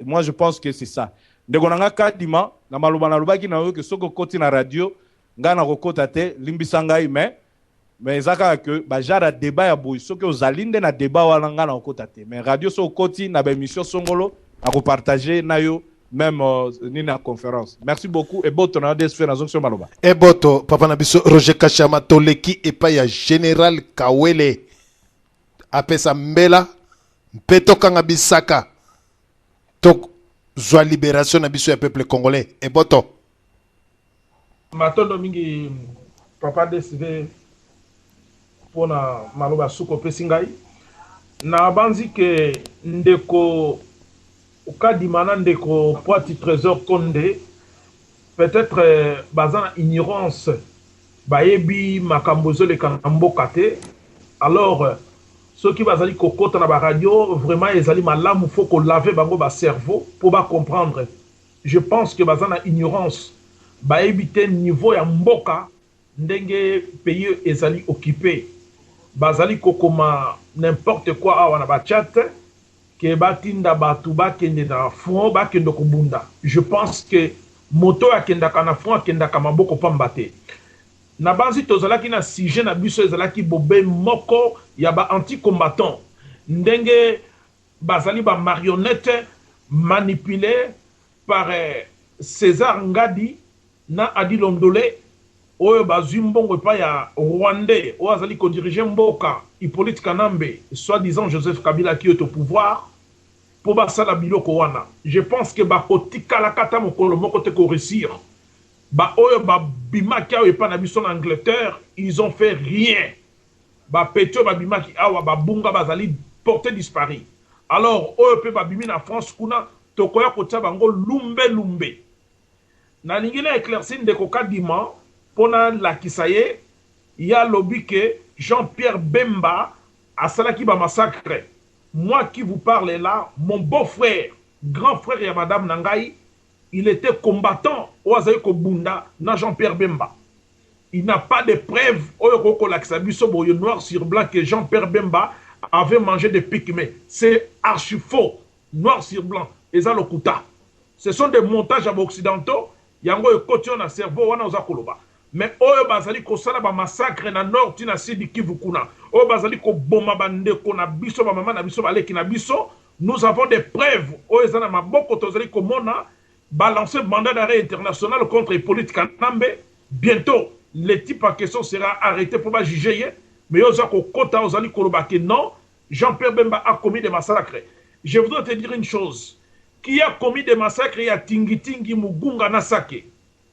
Moi je pense que c'est ça. Ndeko na nga Kadima, na maloba nalobaki na yo que soki okoti na radio, nga nakokota te, limbisa ngai mais mais eza kaka que ba genre ya debat ya boye soki ozali nde na debat wana nga nakokota te. Mais radio soki okoti na ba emission songolo, nako partager na yo meme nini ya conférence. Merci beaucoup eboto na yo DSV nazongisi yo maloba. Eboto papa na biso Roger Kashama, toleki epai ya General Kawele apesa mbela mpe tokanga bisaka tozwa liberation na biso ya peuple congolais. Eboto. Matondo mingi papa DSV pona maloba suka opesi ngai. Nabanzi ke ndeko Kadima na ndeko Poati Tresor Konde peut-etre baza na ignorance, bayebi makambo ezoleka na mboka te. Alors soki bazali kokota na ba radio vraiment ezali malamu, faut ko laver bango ba cerveau po ba comprendre. Je pense que baza na ignorance, bayebi te niveau ya mboka ndenge pays ezali occupe. Bazali kokoma n'importe quoi awa na ba chat que batinda batu bakende na front bakende kobunda. Je pense que moto oyo akendaka na front akendaka maboko pamba te. Nabanzi tozalaki na sujet na biso ezalaki bobe moko ya ba anti combattants ndenge Bazali ba marionnettes manipulees par Cesar Ngadi na Adi Londole oyo bazui mbongo epai ya Rwandais oyo azali ko diriger mboka Hyppolite Kanambe soit disant Joseph Kabila qui est au pouvoir po basala biloko wana. Je pense que bakotikalaka ata mokolo moko te ko reussir. Ba oyo babimaki awa epai na biso na Angleterre ils ont fait rien. Ba petits oyo babimaki awa babunga bazali porte disparu. Alors oyo pe babimi na France kuna tokoya kotia bango lumbe lumbe. Nalingi na eclaircir ndeko Kadima po nalakisa ye, ye alobi que Jean Pierre Bemba asalaki ba massacres. Moi qui vous parle là, mon beau frère, grand frère ya madame na ngai, il etait combattant oyo azali kobunda na Jean Pierre Bemba. Il n'a pas de preuve oyo ekoki kolakisa biso boye noir sur blanc que Jean Pierre Bemba avait mange des pygmees. C'est archi faux. Noir sur blanc. Eza lokuta. Ce sont des montages ya ba occidentaux yango ekoti yo na cerveau wana oza koloba. Mais oyo bazali kosala ba massacres na nord ti na sud Kivu kuna, oyo bazali koboma ba ndeko na biso, ba mama na biso, ba leki na biso, nous avons des preuves oyo eza na maboko tozali komona. Ba lancer mandat d'arret international contre Hyppolite Kanambe, bientot le type en question sera arrete po ba juger ye, mais yo oza kokota ozali koloba que non Jean Pierre Bemba a commis des massacres. Je voudrais te dire une chose, qui a commis des massacres ya Tingi Tingi, Mugunga na Sake?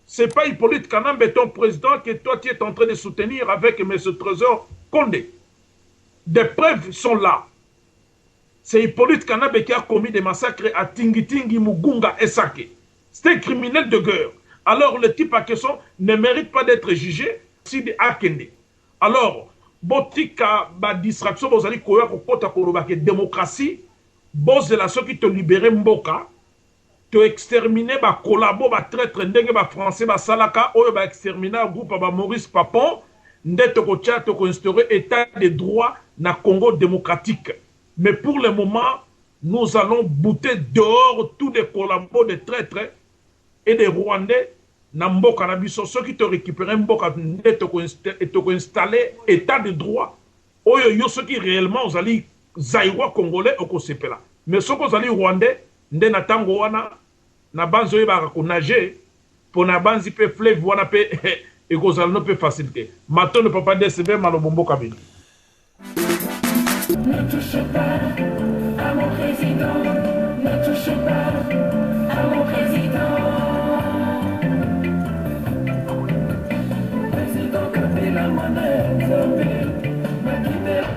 C'est pas Hyppolite Kanambe ton president que toi tu es en train de soutenir avec monsieur Tresor Konde. Des preuves sont là. C'est Hyppolite Kanambe qui a commis des massacres à Tingi Tingi, Mugunga et Sake. C'est un criminel de guerre. Alors le type en question ne mérite pas d'être jugé Sidi akende. Alors botika ba distraction bozali koya kokota koloba ke démocratie bozela soki to libérer mboka. To exterminer ba collabo ba traitre ndenge ba français basalaka oyo ba extermina groupe ya ba Maurice Papon nde tokotia toko instaurer etat de droit na Congo democratique mais pour le moment nous allons bouter dehors tous des collabos des traitres et des rwandais na mboka na biso soki to recuperer mboka nde toko installer etat de droit oyo yo soki reellement ozali Zaïrois congolais okosepela mais soki ozali rwandais nde na tango wana na banzi oyebaka ko nager pona banzi pe fleuve wana pe ekozala no pe facile te. Matondo papa DSV malobo mboka bino. Ne touchez pas à mon président, ne touchez pas à mon président. Président Kabila mwana ya Nzambe, makitela.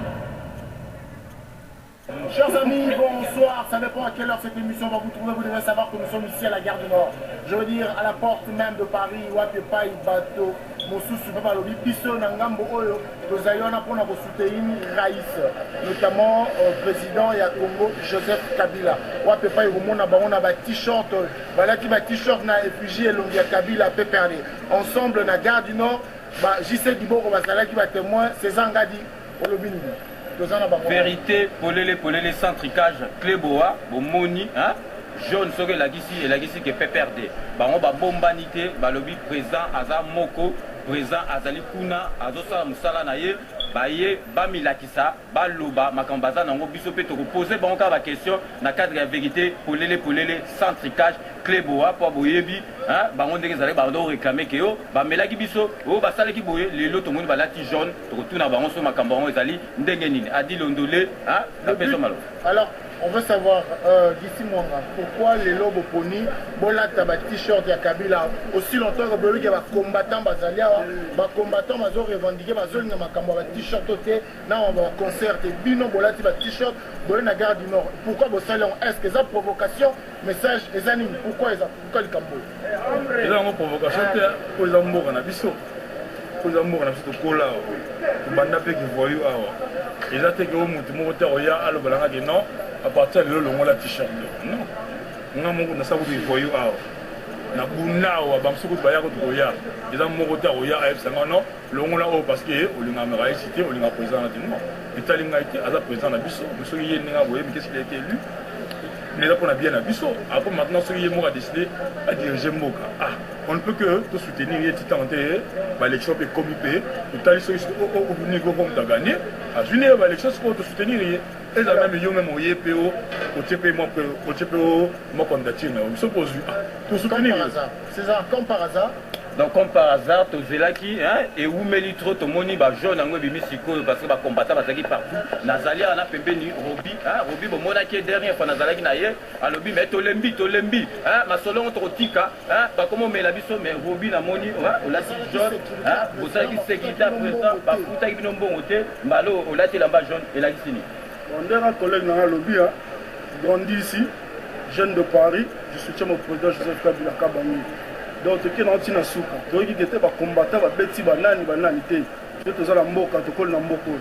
Chers amis, bonsoir. Ça dépend à quelle heure cette émission va vous trouver. Vous devez savoir que nous sommes ici à la gare du Nord. Je veux dire à la porte même de Paris, wapi epai bato mosusu mpe balobi biso na ngambo oyo tozali wana mpona kosoutenir rais notamment euh, président ya Congo Joseph Kabila. Wapi epai okomona bango na ba t-shirt balati ba t-shirt na effigie elongi ya Kabila PPRD. Ensemble na gare du Nord, ba JC Diboko bazalaki ba témoin César Ngadi olobi nini? Toza na bango. Verite polele polele sans tricage cle boa bomoni hein jaune soki elakisi elakisi ke PPRD bango babombani te balobi president aza moko president azali kuna azosala mosala na ye baye bamilakisa baloba makambo baza nango biso pe toko poser bango kaka ba question na cadre ya verite polele polele sans tricage cle boa po boyebi hein bango ndenge ezalaki ba banda ko reclamer ke oh bamelaki biso oh basalaki boye lelo tomoni balati jaune Tokotuna bango soki makambo yango ezali ndenge nini. Adi Londole, hein, napesi yo maloba. Alors, on veut savoir, euh, Gissy Mwanga, pourquoi lelo boponi bolata ba t-shirt ya Kabila aussi longtemps que boyebi ke ba combattants bazali awa, ba combattants bazo revendiquer, bazolinga makambo ya ba t-shirt te, na ba concert te. Bino bolati ba t-shirt, boye na gare du Nord. Pourquoi bosali yango? Est-ce que eza provocation? Message eza nini? Pourquoi eza pourquoi likambo oyo? Eza yango provocation te, po eza mboka na biso. Po eza mboka na biso tokola awa tobanda mpe kivoyou awa eza te ke o motu moko te akoya aloba na nga ke non à partir ya lelo longola t-shirt non nga moko nasala kutu kivoyou awa na bunda awa bamosusu kutu baya kutu koya eza moko te akoya ayebisa nga non longola oyo parce que olingaka raisi te olingaka président na te non etali ngai te aza président na biso mais soki ye ndenge aboyebi qu'est-ce qu'il a été élu mais eza mpona bien na biso après maintenant soki ye moko adécide adirige mboka ah On ne peut que to soutenir ye ti tango te ba élection pe ekomi pe totali soki nigo ko moto aganye azwi nde ba élection sikoyo to soutenir ye eza meme yo meme oye pe o otie pe mwa otie pe o mwa candidature na yo soki ozwi ah to soutenir ye. César, comme par hasard. Donc comme par hasard tozelaki hein, ewumeli trop tomoni ba jaune yango ebimi sikoyo parce que ba combattants bazalaki partout. Nazali awa na pembeni Roby hein, Roby bomonaki ye dernière fois nazalaki na ye alobi mais tolembi tolembi hein, masolo yango tokotika Hein bakoma omela biso mais Roby na moni olati jaune hein bosalaki sécurité ya président bafutaki bino mbongo te mbala oyo olati elamba jaune elakisi nini? Bon ndenge collègue na nga alobi hein grandi ici jeune de Paris je soutiens mon président Joseph Kabila Kabange donc toke na ntina suka toyoki ke te ba combattants babeti banani banani te te toza na mboka tokoli na mboka oyo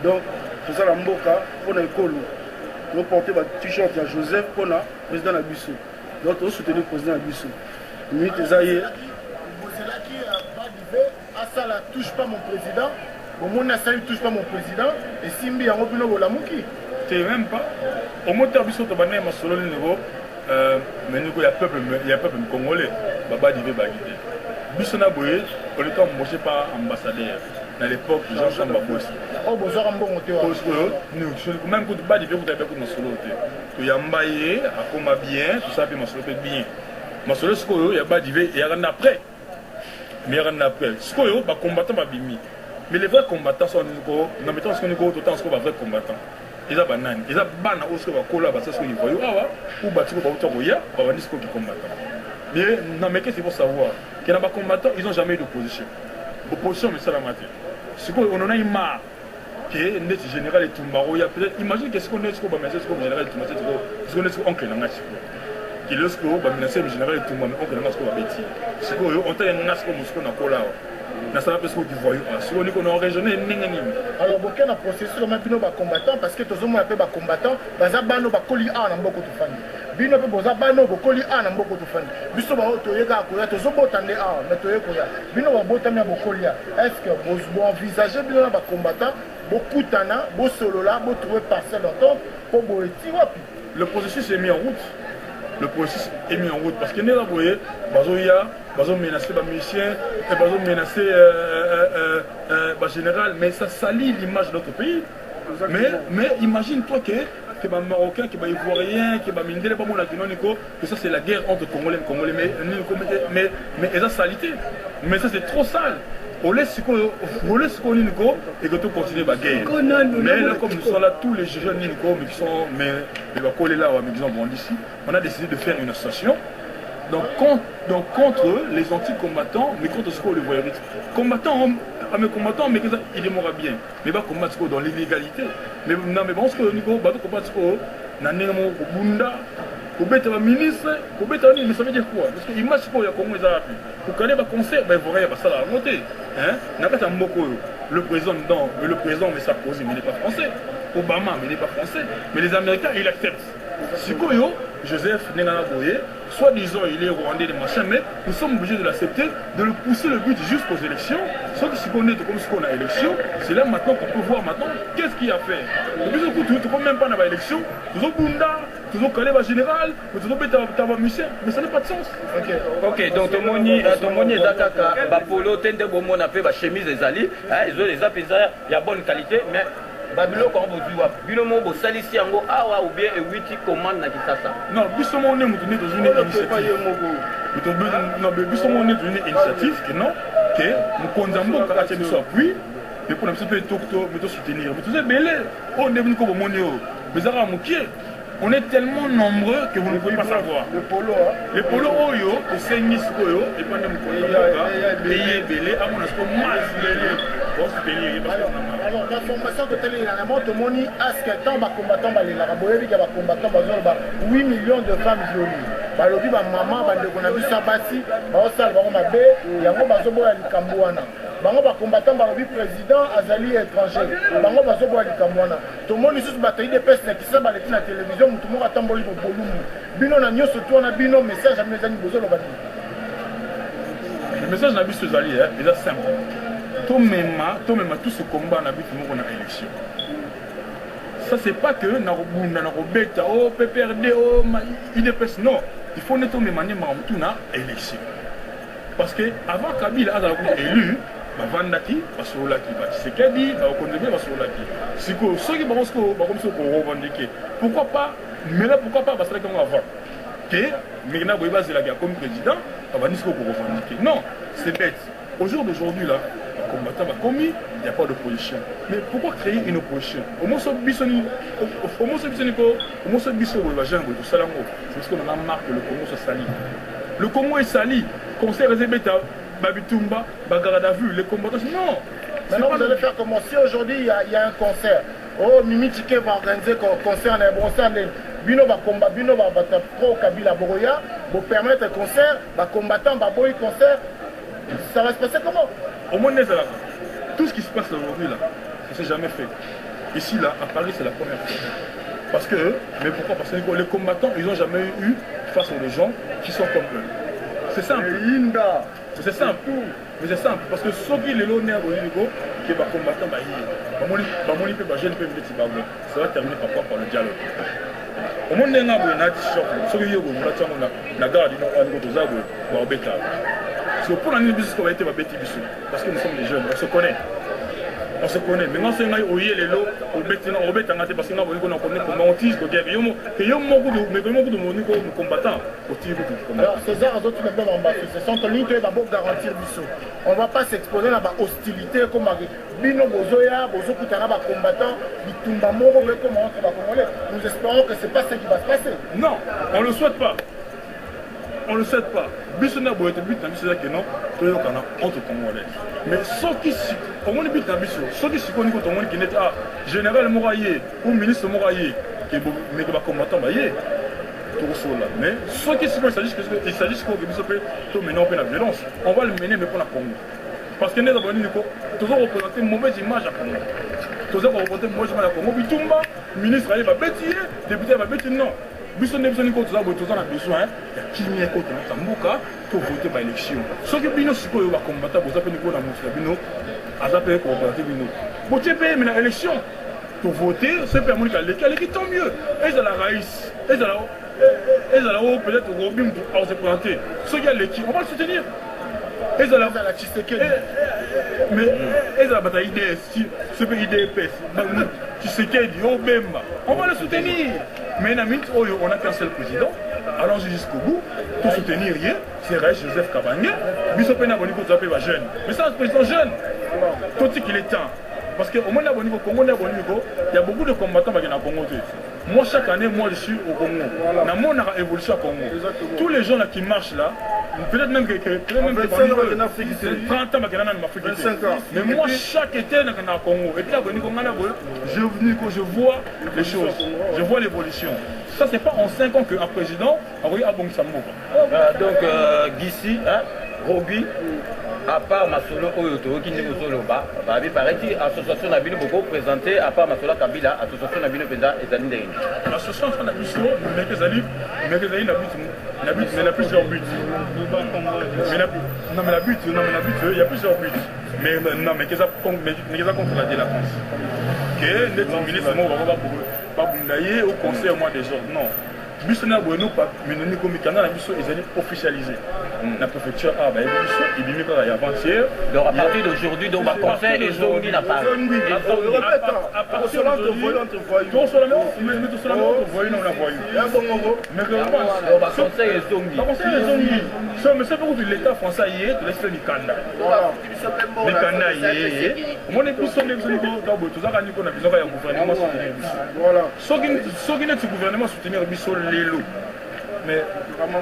donc toza na mboka mpo na ekolo toporte ba t-shirt ya Joseph mpo na président na biso Donc tozo soutenir président na biso. Minute eza ye. Bozelaki Badive asala touche pas mon président. Bomoni asali touche pas mon président esimbi yango bino bolamuki. Te même pas. Omota biso tobandaki masolo nini ko euh, mais niko ya peuple ya peuple congolais babadive bagide biso na boye on était embauché par ambassadeur na l'époque Jean Samba Bosi. Oh bozwaka mbongo te wana. Même kutu badive kutu abe kutu masolo te. Toyamba ye akoma bien tosala pe masolo pe bien masolo sikoyo ya badive eyaka nde après mais eyaka nde après sikoyo ba combattant babimi mais les vrais combattants sont niko na mettons sikoyo niko totanga sikoyo ba vrais combattants eza banani eza bana oyo sikoyo bakola basala sikoyo kivoyo awa ou bato sikoyo bauta koya babandi sikoyo kicombattant mais na meke c'est pour savoir que na ba combattants ils ont jamais eu d'opposition opposition esalama te sikoyo on en a eu marre ke ndeti general etumba oya peut-être imagine ke sikoyo ndeti sikoyo bamenace sikoyo general etumba te sikoyo sikoyo ndeti sikoyo oncle na ngai sikoyo kilo sikoyo bamenace general etumba mais oncle na ngai sikoyo babeti sikoyo ontale nga sikoyo mosiko nakola awa nasala mpe sikoyo kivoyo awa sikoyo niko na raisonne ndenge nini. Alors boke na processus koma bino ba combattants parce que tozomona mpe ba combattants baza bano bakoli awa na mboko tofandi. Bino pe boza bana oyo bokoli awa na mboka oyo tofandi. Biso ba oyo toye kaka koya, tozo bota nde awa mais toye koya. Bino ba botami awa bokoli awa, est ce que bo envisager bino na ba combattants bokutana, bosolola, bo trouver parcelle d'entente po boye ti wapi? Le processus est mis en route, le processus est mis en route parce que nde eza boye bazoya bazo menacer ba musiciens et bazo menacer ba general mais ça salit l'image de notre pays. Mais, mais imagine toi que que ba marocains, que ba ivoiriens, que ba mindele ba mona kino niko que ça c'est la guerre entre congolais et congolais mais niko mais mais mais eza salité. Mais ça c'est trop sale. Ole sikoyo ole sikoyo nini ko et que to continuer ba guerre. Mais là comme nous sommes là tous les jeunes nini ko mais qui sont mais mais ba collés là mais qui ont grandi ici, on a décidé de faire une association donc contre, donc contre les anti-combattants, mais contre ce qu'on le voyait. Combattants, ah, mais combattants, mais il demeura bien. Mais ba combattre sikoyo dans l'illégalité. Mais non mais bango sikoyo niko bato combattre sikoyo na ndenge moko kobunda kobeta ba ministre kobeta nini mais ça veut dire quoi? Parce que image sikoyo ya Congo eza wapi? Kokale ba concert ba ivoirien basala yango te hein na kati ya mboka oyo le président dedans mais le président mais Sarkozy mais il n'est pas français. Obama mais il n'est pas français. Mais les Américains ils l'acceptent. Sikoyo Joseph ndenge na boye Soit disant il est rwandais de machin mais nous sommes obligés de l'accepter, de le pousser le but jusqu'aux élections. Soki sikoyo nde tokomi sikoyo na élection, c'est là maintenant qu'on peut voir maintenant qu'est-ce qu'il y a à faire. Biso kutu tokomi même pas na ba élection, tozobunda, tozokale ba général, mais tozobeta ba musicien, mais ça n'a pas de sens. Ok, ok, donc tomoni tomoni eza kaka ba polo te nde bomona pe ba chemise ezali, eza mpenza ya bonne qualité mais Ba biloko yango bozui wapi? Bino moko bosalisi yango awa ou bien ewiti commande na Kisasa? Non, biso moko nde mutu nde tozui nde initiative. Non, biso moko nde tozui nde initiative que non, que mokonzi ya mboka atia biso appui, mais pona biso pe to soutenir. Mais toza ebele, oyo nde bino ko bomoni oyo, mais eza kaka mokie. On est tellement nombreux que vous ne pouvez pas savoir. Le polo, hein? Le polo oyo tosengi sikoyo epa nde mokonzi ya mboka eye ebele amona sikoyo masse lelo basoutenir ye parce que Alors na formation totali yango tomoni aske ntango bacombattant balelaka boyebi ke bacombattant bazoloba 8 millions de femmes violées balobi bamama bandeko na biso ya basi baosala bango mabe yango bazoboya likambo wana bango bacombattant balobi président azali étranger bango bazoboya likambo wana Tomoni lisusu bato ya udps na Kinshasa baleki na television mutu moko atamboli bo bolumbu. Bino na nioso tout wana bino message na bino eza nini bozo loba nini? Le message na biso ezali eh, eza simple. Tomema, tomema tout ce combat na but moko na election. Ça c'est pas que na kobunda na kobeta oh PPRD oh UDPS non. Il faut nde tomema nde makambo tout na election. Parce que avant Kabila azala kutu élu, bavandaki basololaki ba Tshisekedi ba bakonzi ebele basololaki. Sikoyo soki bango sikoyo bakomi sikoyo ko revendiquer, pourquoi pas mais là pourquoi pas basalaki yango avant que Mekina boye bazelaki akomi président babandi sikoyo ko revendiquer. Non, c'est bête. Au jour d'aujourd'hui là, ba combattants bakomi, il n'y a pas d'opposition. Mais pourquoi créer une opposition? Au moins so biso ni au moins so biso ni ko au moins so biso boye ba jeune boye tosala yango. C'est parce qu'on en a marre que le Congo soit sali. Le Congo est sali. Concert ezebeta ba bitumba, ba garde à vue, les combattants. Non. Maintenant, vous allez faire comment? Si aujourd'hui il y a un concert, oh Mimi Tchike va organiser concert na concert bino ba combat bino ba ba pro Kabila Boroya, vous permettre concert, ba combattant ba boy concert, ça va se passer comment? Au moins tout ce qui se passe aujourd'hui là, ça s'est jamais fait. Ici là, à Paris, c'est la première fois. Parce que, mais pourquoi? Parce que les combattants, ils n'ont jamais eu face aux gens qui sont comme eux. C'est simple. C'est simple. Mais c'est simple. Parce que ceux qui les l'honneur au niveau, qui va combattre, bah, bamoni pe ba jeune pe ndeti bango. Ça va terminer par quoi? Par le dialogue. Au monde nga boye na t-shirt, soki yo boye molati yango na gare du Nord, wana toza boye, ba obeta. Parce que pour la biso ko ba ete ba beti biso. Parce que nous sommes des jeunes, on se connaît. On se connaît. Mais nga soki ngai oye lelo obeti nga obeta nga te parce que nga boye ko na connaît comment on tise ko guerre yo mo que yo moko de mais moko de moni ko combattant otiki ko combattant. Alors César azotuna bino ba association tolingi toyeba bo garantir biso. On va pas s'exposer na ba hostilité comme bino bozoya bozokutana ba combattant bitumba moko boye comme entre ba congolais. Nous espérons que c'est pas ce qui va se passer. Non, on le souhaite pas. On le souhaite pas. Biso na boye te but na biso eza que non toyokana entre congolais. Mais soki omoni but na biso soki sikoyo niko tomoni ke neti ah général moko aye ou ministre moko aye ke meke ba combattant baye tokosolola. Mais soki sikoyo il s'agit sikoyo ke biso mpe tomena mpe na violence, on va le mener mais mpona Congo. Parce que nde eza boye nini ko toza koreprésenter mauvaise image ya Congo. Toza koreprésenter mauvaise image ya Congo bitumba ministre aye babeti ye, député aye babeti non. Biso nde biso niko toza boye, toza na besoin ya kimia ekota na mboka, to vote ba élection. Soki bino sikoyo ba combattant boza pe niko na moto na bino aza pe ko représenter bino, botie pe mais na élection to vote, soki pe amoni kaleki aleki, tant mieux. Ezala Raïs, ezala oyo peut-être Robi mutu a se présenter, soki aleki on va le soutenir. Ezala Tshisekedi, mais ezala bato ya IDS, soki pe IDPS, Tshisekedi, Obemba, on va le soutenir. Mais na minute oyo on a qu'un seul président, allons-y jusqu'au bout pour soutenir ye, c'est Raïs Joseph Kabange. Biso pe na boni ko toza pe ba jeune, mais c'est un président jeune, totikili est temps. Parce que au moins na boni ko Congo, na boni ko, il y a beaucoup de combattants qui na Congo te. Moi chaque année, moi je suis au Congo. Voilà. Na mona évolution au Congo. Exactement. Tous les gens là qui marchent là, peut-être même que peut-être même que 25 parmi ans, eux, en Afrique, c'est 30 ans, bakenda na Afrique. 25 ans. Mais moi chaque été na na Congo. Et puis là boni ko ngana boye, je venu que je vois les choses, je vois l'évolution. Ça c'est pas en 5 ans qu'un président a oui abongisa mboka. Donc Gissi, hein, Roby, à part masolo oyo toyoki ndenge ozoloba, babi paraît association na bino boko présenter, à part masolo Kabila, association na bino mpenza ezali ndenge nini? Association na biso meke ezali, meke ezali na but, na but, mais na plusieurs buts. Mais na, non mais la but, non mais la but, il y a plusieurs buts. Mais non mais qu'est-ce mais qu'est-ce contre la délinquance? Que ndeti ministre moko bako babunda ye au conseil moi des ordres. Non. Biso na boye no pa minoni ko mikanda na biso ezali officialisé na préfecture a bayebi biso ebimi kaka ya avant-hier. Donc à partir d'aujourd'hui, donc ba conseil ezongi na Paris. À partir d'aujourd'hui, tosola mais tosola mais voyou na voyou. Mais donc ba conseil ezongi. Ba conseil ezongi. So mais c'est pour que l'État français y est, laisse mikanda. Mikanda ye. Omoni biso nde biso niko to boye tozaka niko na biso ya gouvernement soutenir biso. Voilà. Soki soki neti gouvernement soutenir biso lelo. Mais mais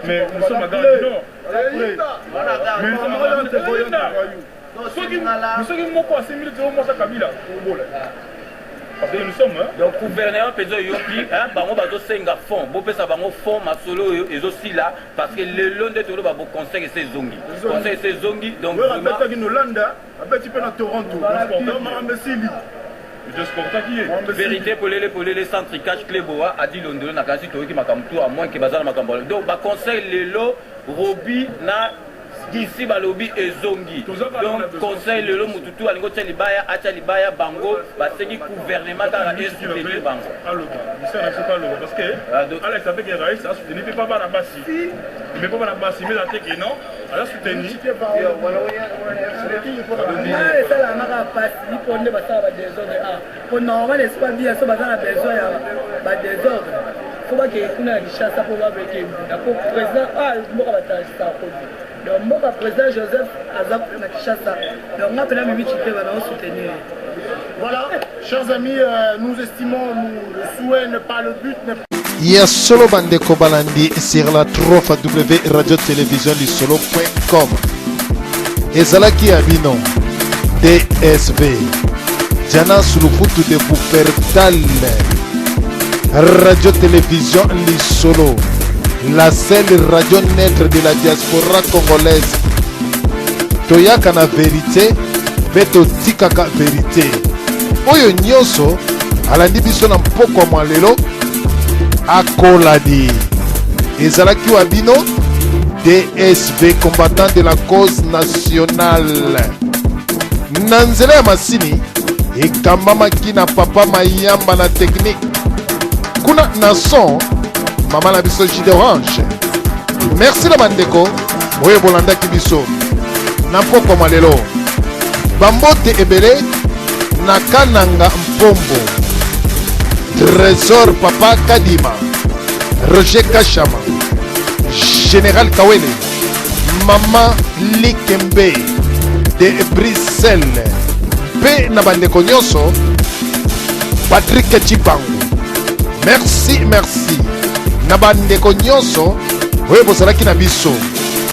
mais nous sommes à Gare du Nord. Mais nous sommes à Gare du Nord. Soki soki moko asimili te omwasa Kabila obola. Parce que nous sommes, hein. Donc gouvernement mpenza oyoki, hein, bango bazosenga fond, bopesa bango fond masolo oyo ezosila parce que lelo nde toloba bo conseil ese ezongi. Conseil ese ezongi, donc Oyo vraiment abetaki na Hollande, abeti mpe na Toronto. Donc makambo esili. Vérité polele polele sans tricage, Cléboa a dit londolo na kasi toyoki makambo tout à moins que bazala makambo. Donc ba conseil lelo Robi na d'ici balobi ezongi. Donc conseil lelo mututu alingo tia libaya atia libaya bango basengi gouvernement kaka e soutenir bango. Aloba, monsieur na biso aloba parce que Alex avec Raïs a soutenu pe papa na basi. Mais papa na basi mais la teke non, a soutenu. Esalamaka pasi mpo nde basala badésordre a po normal espa bien so baza na besoin ya badésordre fo bakeke kuna na Kinshasa mpo babeke mbunda po président a mboka batasakoli. Donc mboka président Joseph aza na Kinshasa, donc nga mpena Mimi Chipeba na osoutenir. Voilà, chers amis, nous estimons, nous, le souhait n'est pas le but. N'est Ya solo bandeko balandi sur la 3 W radio télévision lisolo.com, ezalaki ya bino DSV Diana Sulufutu de Wuppertal, radio télévision Lisolo, la seule radio neutre de la diaspora congolaise. Toyaka na vérité mpe totikaka vérité. Oyo nyonso alandi biso na mpokwa mwa lelo akoladi. Ezalaki wa bino DSV, combattant de la cause nationale, na nzela ya masini ekambamaki na papa Mayamba na technique, kuna na son mama na biso Jus d'Orange. Merci na bandeko oyo bolandaki biso na mpokwa mwa lelo. Bambote ebele na Kananga Mpombo, Trésor, Papa Kadima, Roger Kashama, Général Kawele, Mama Likembe de Bruxelles, mpe na bandeko nyonso, Patrick Chipangu. Merci, merci na bandeko nyonso oyo bozalaki na biso.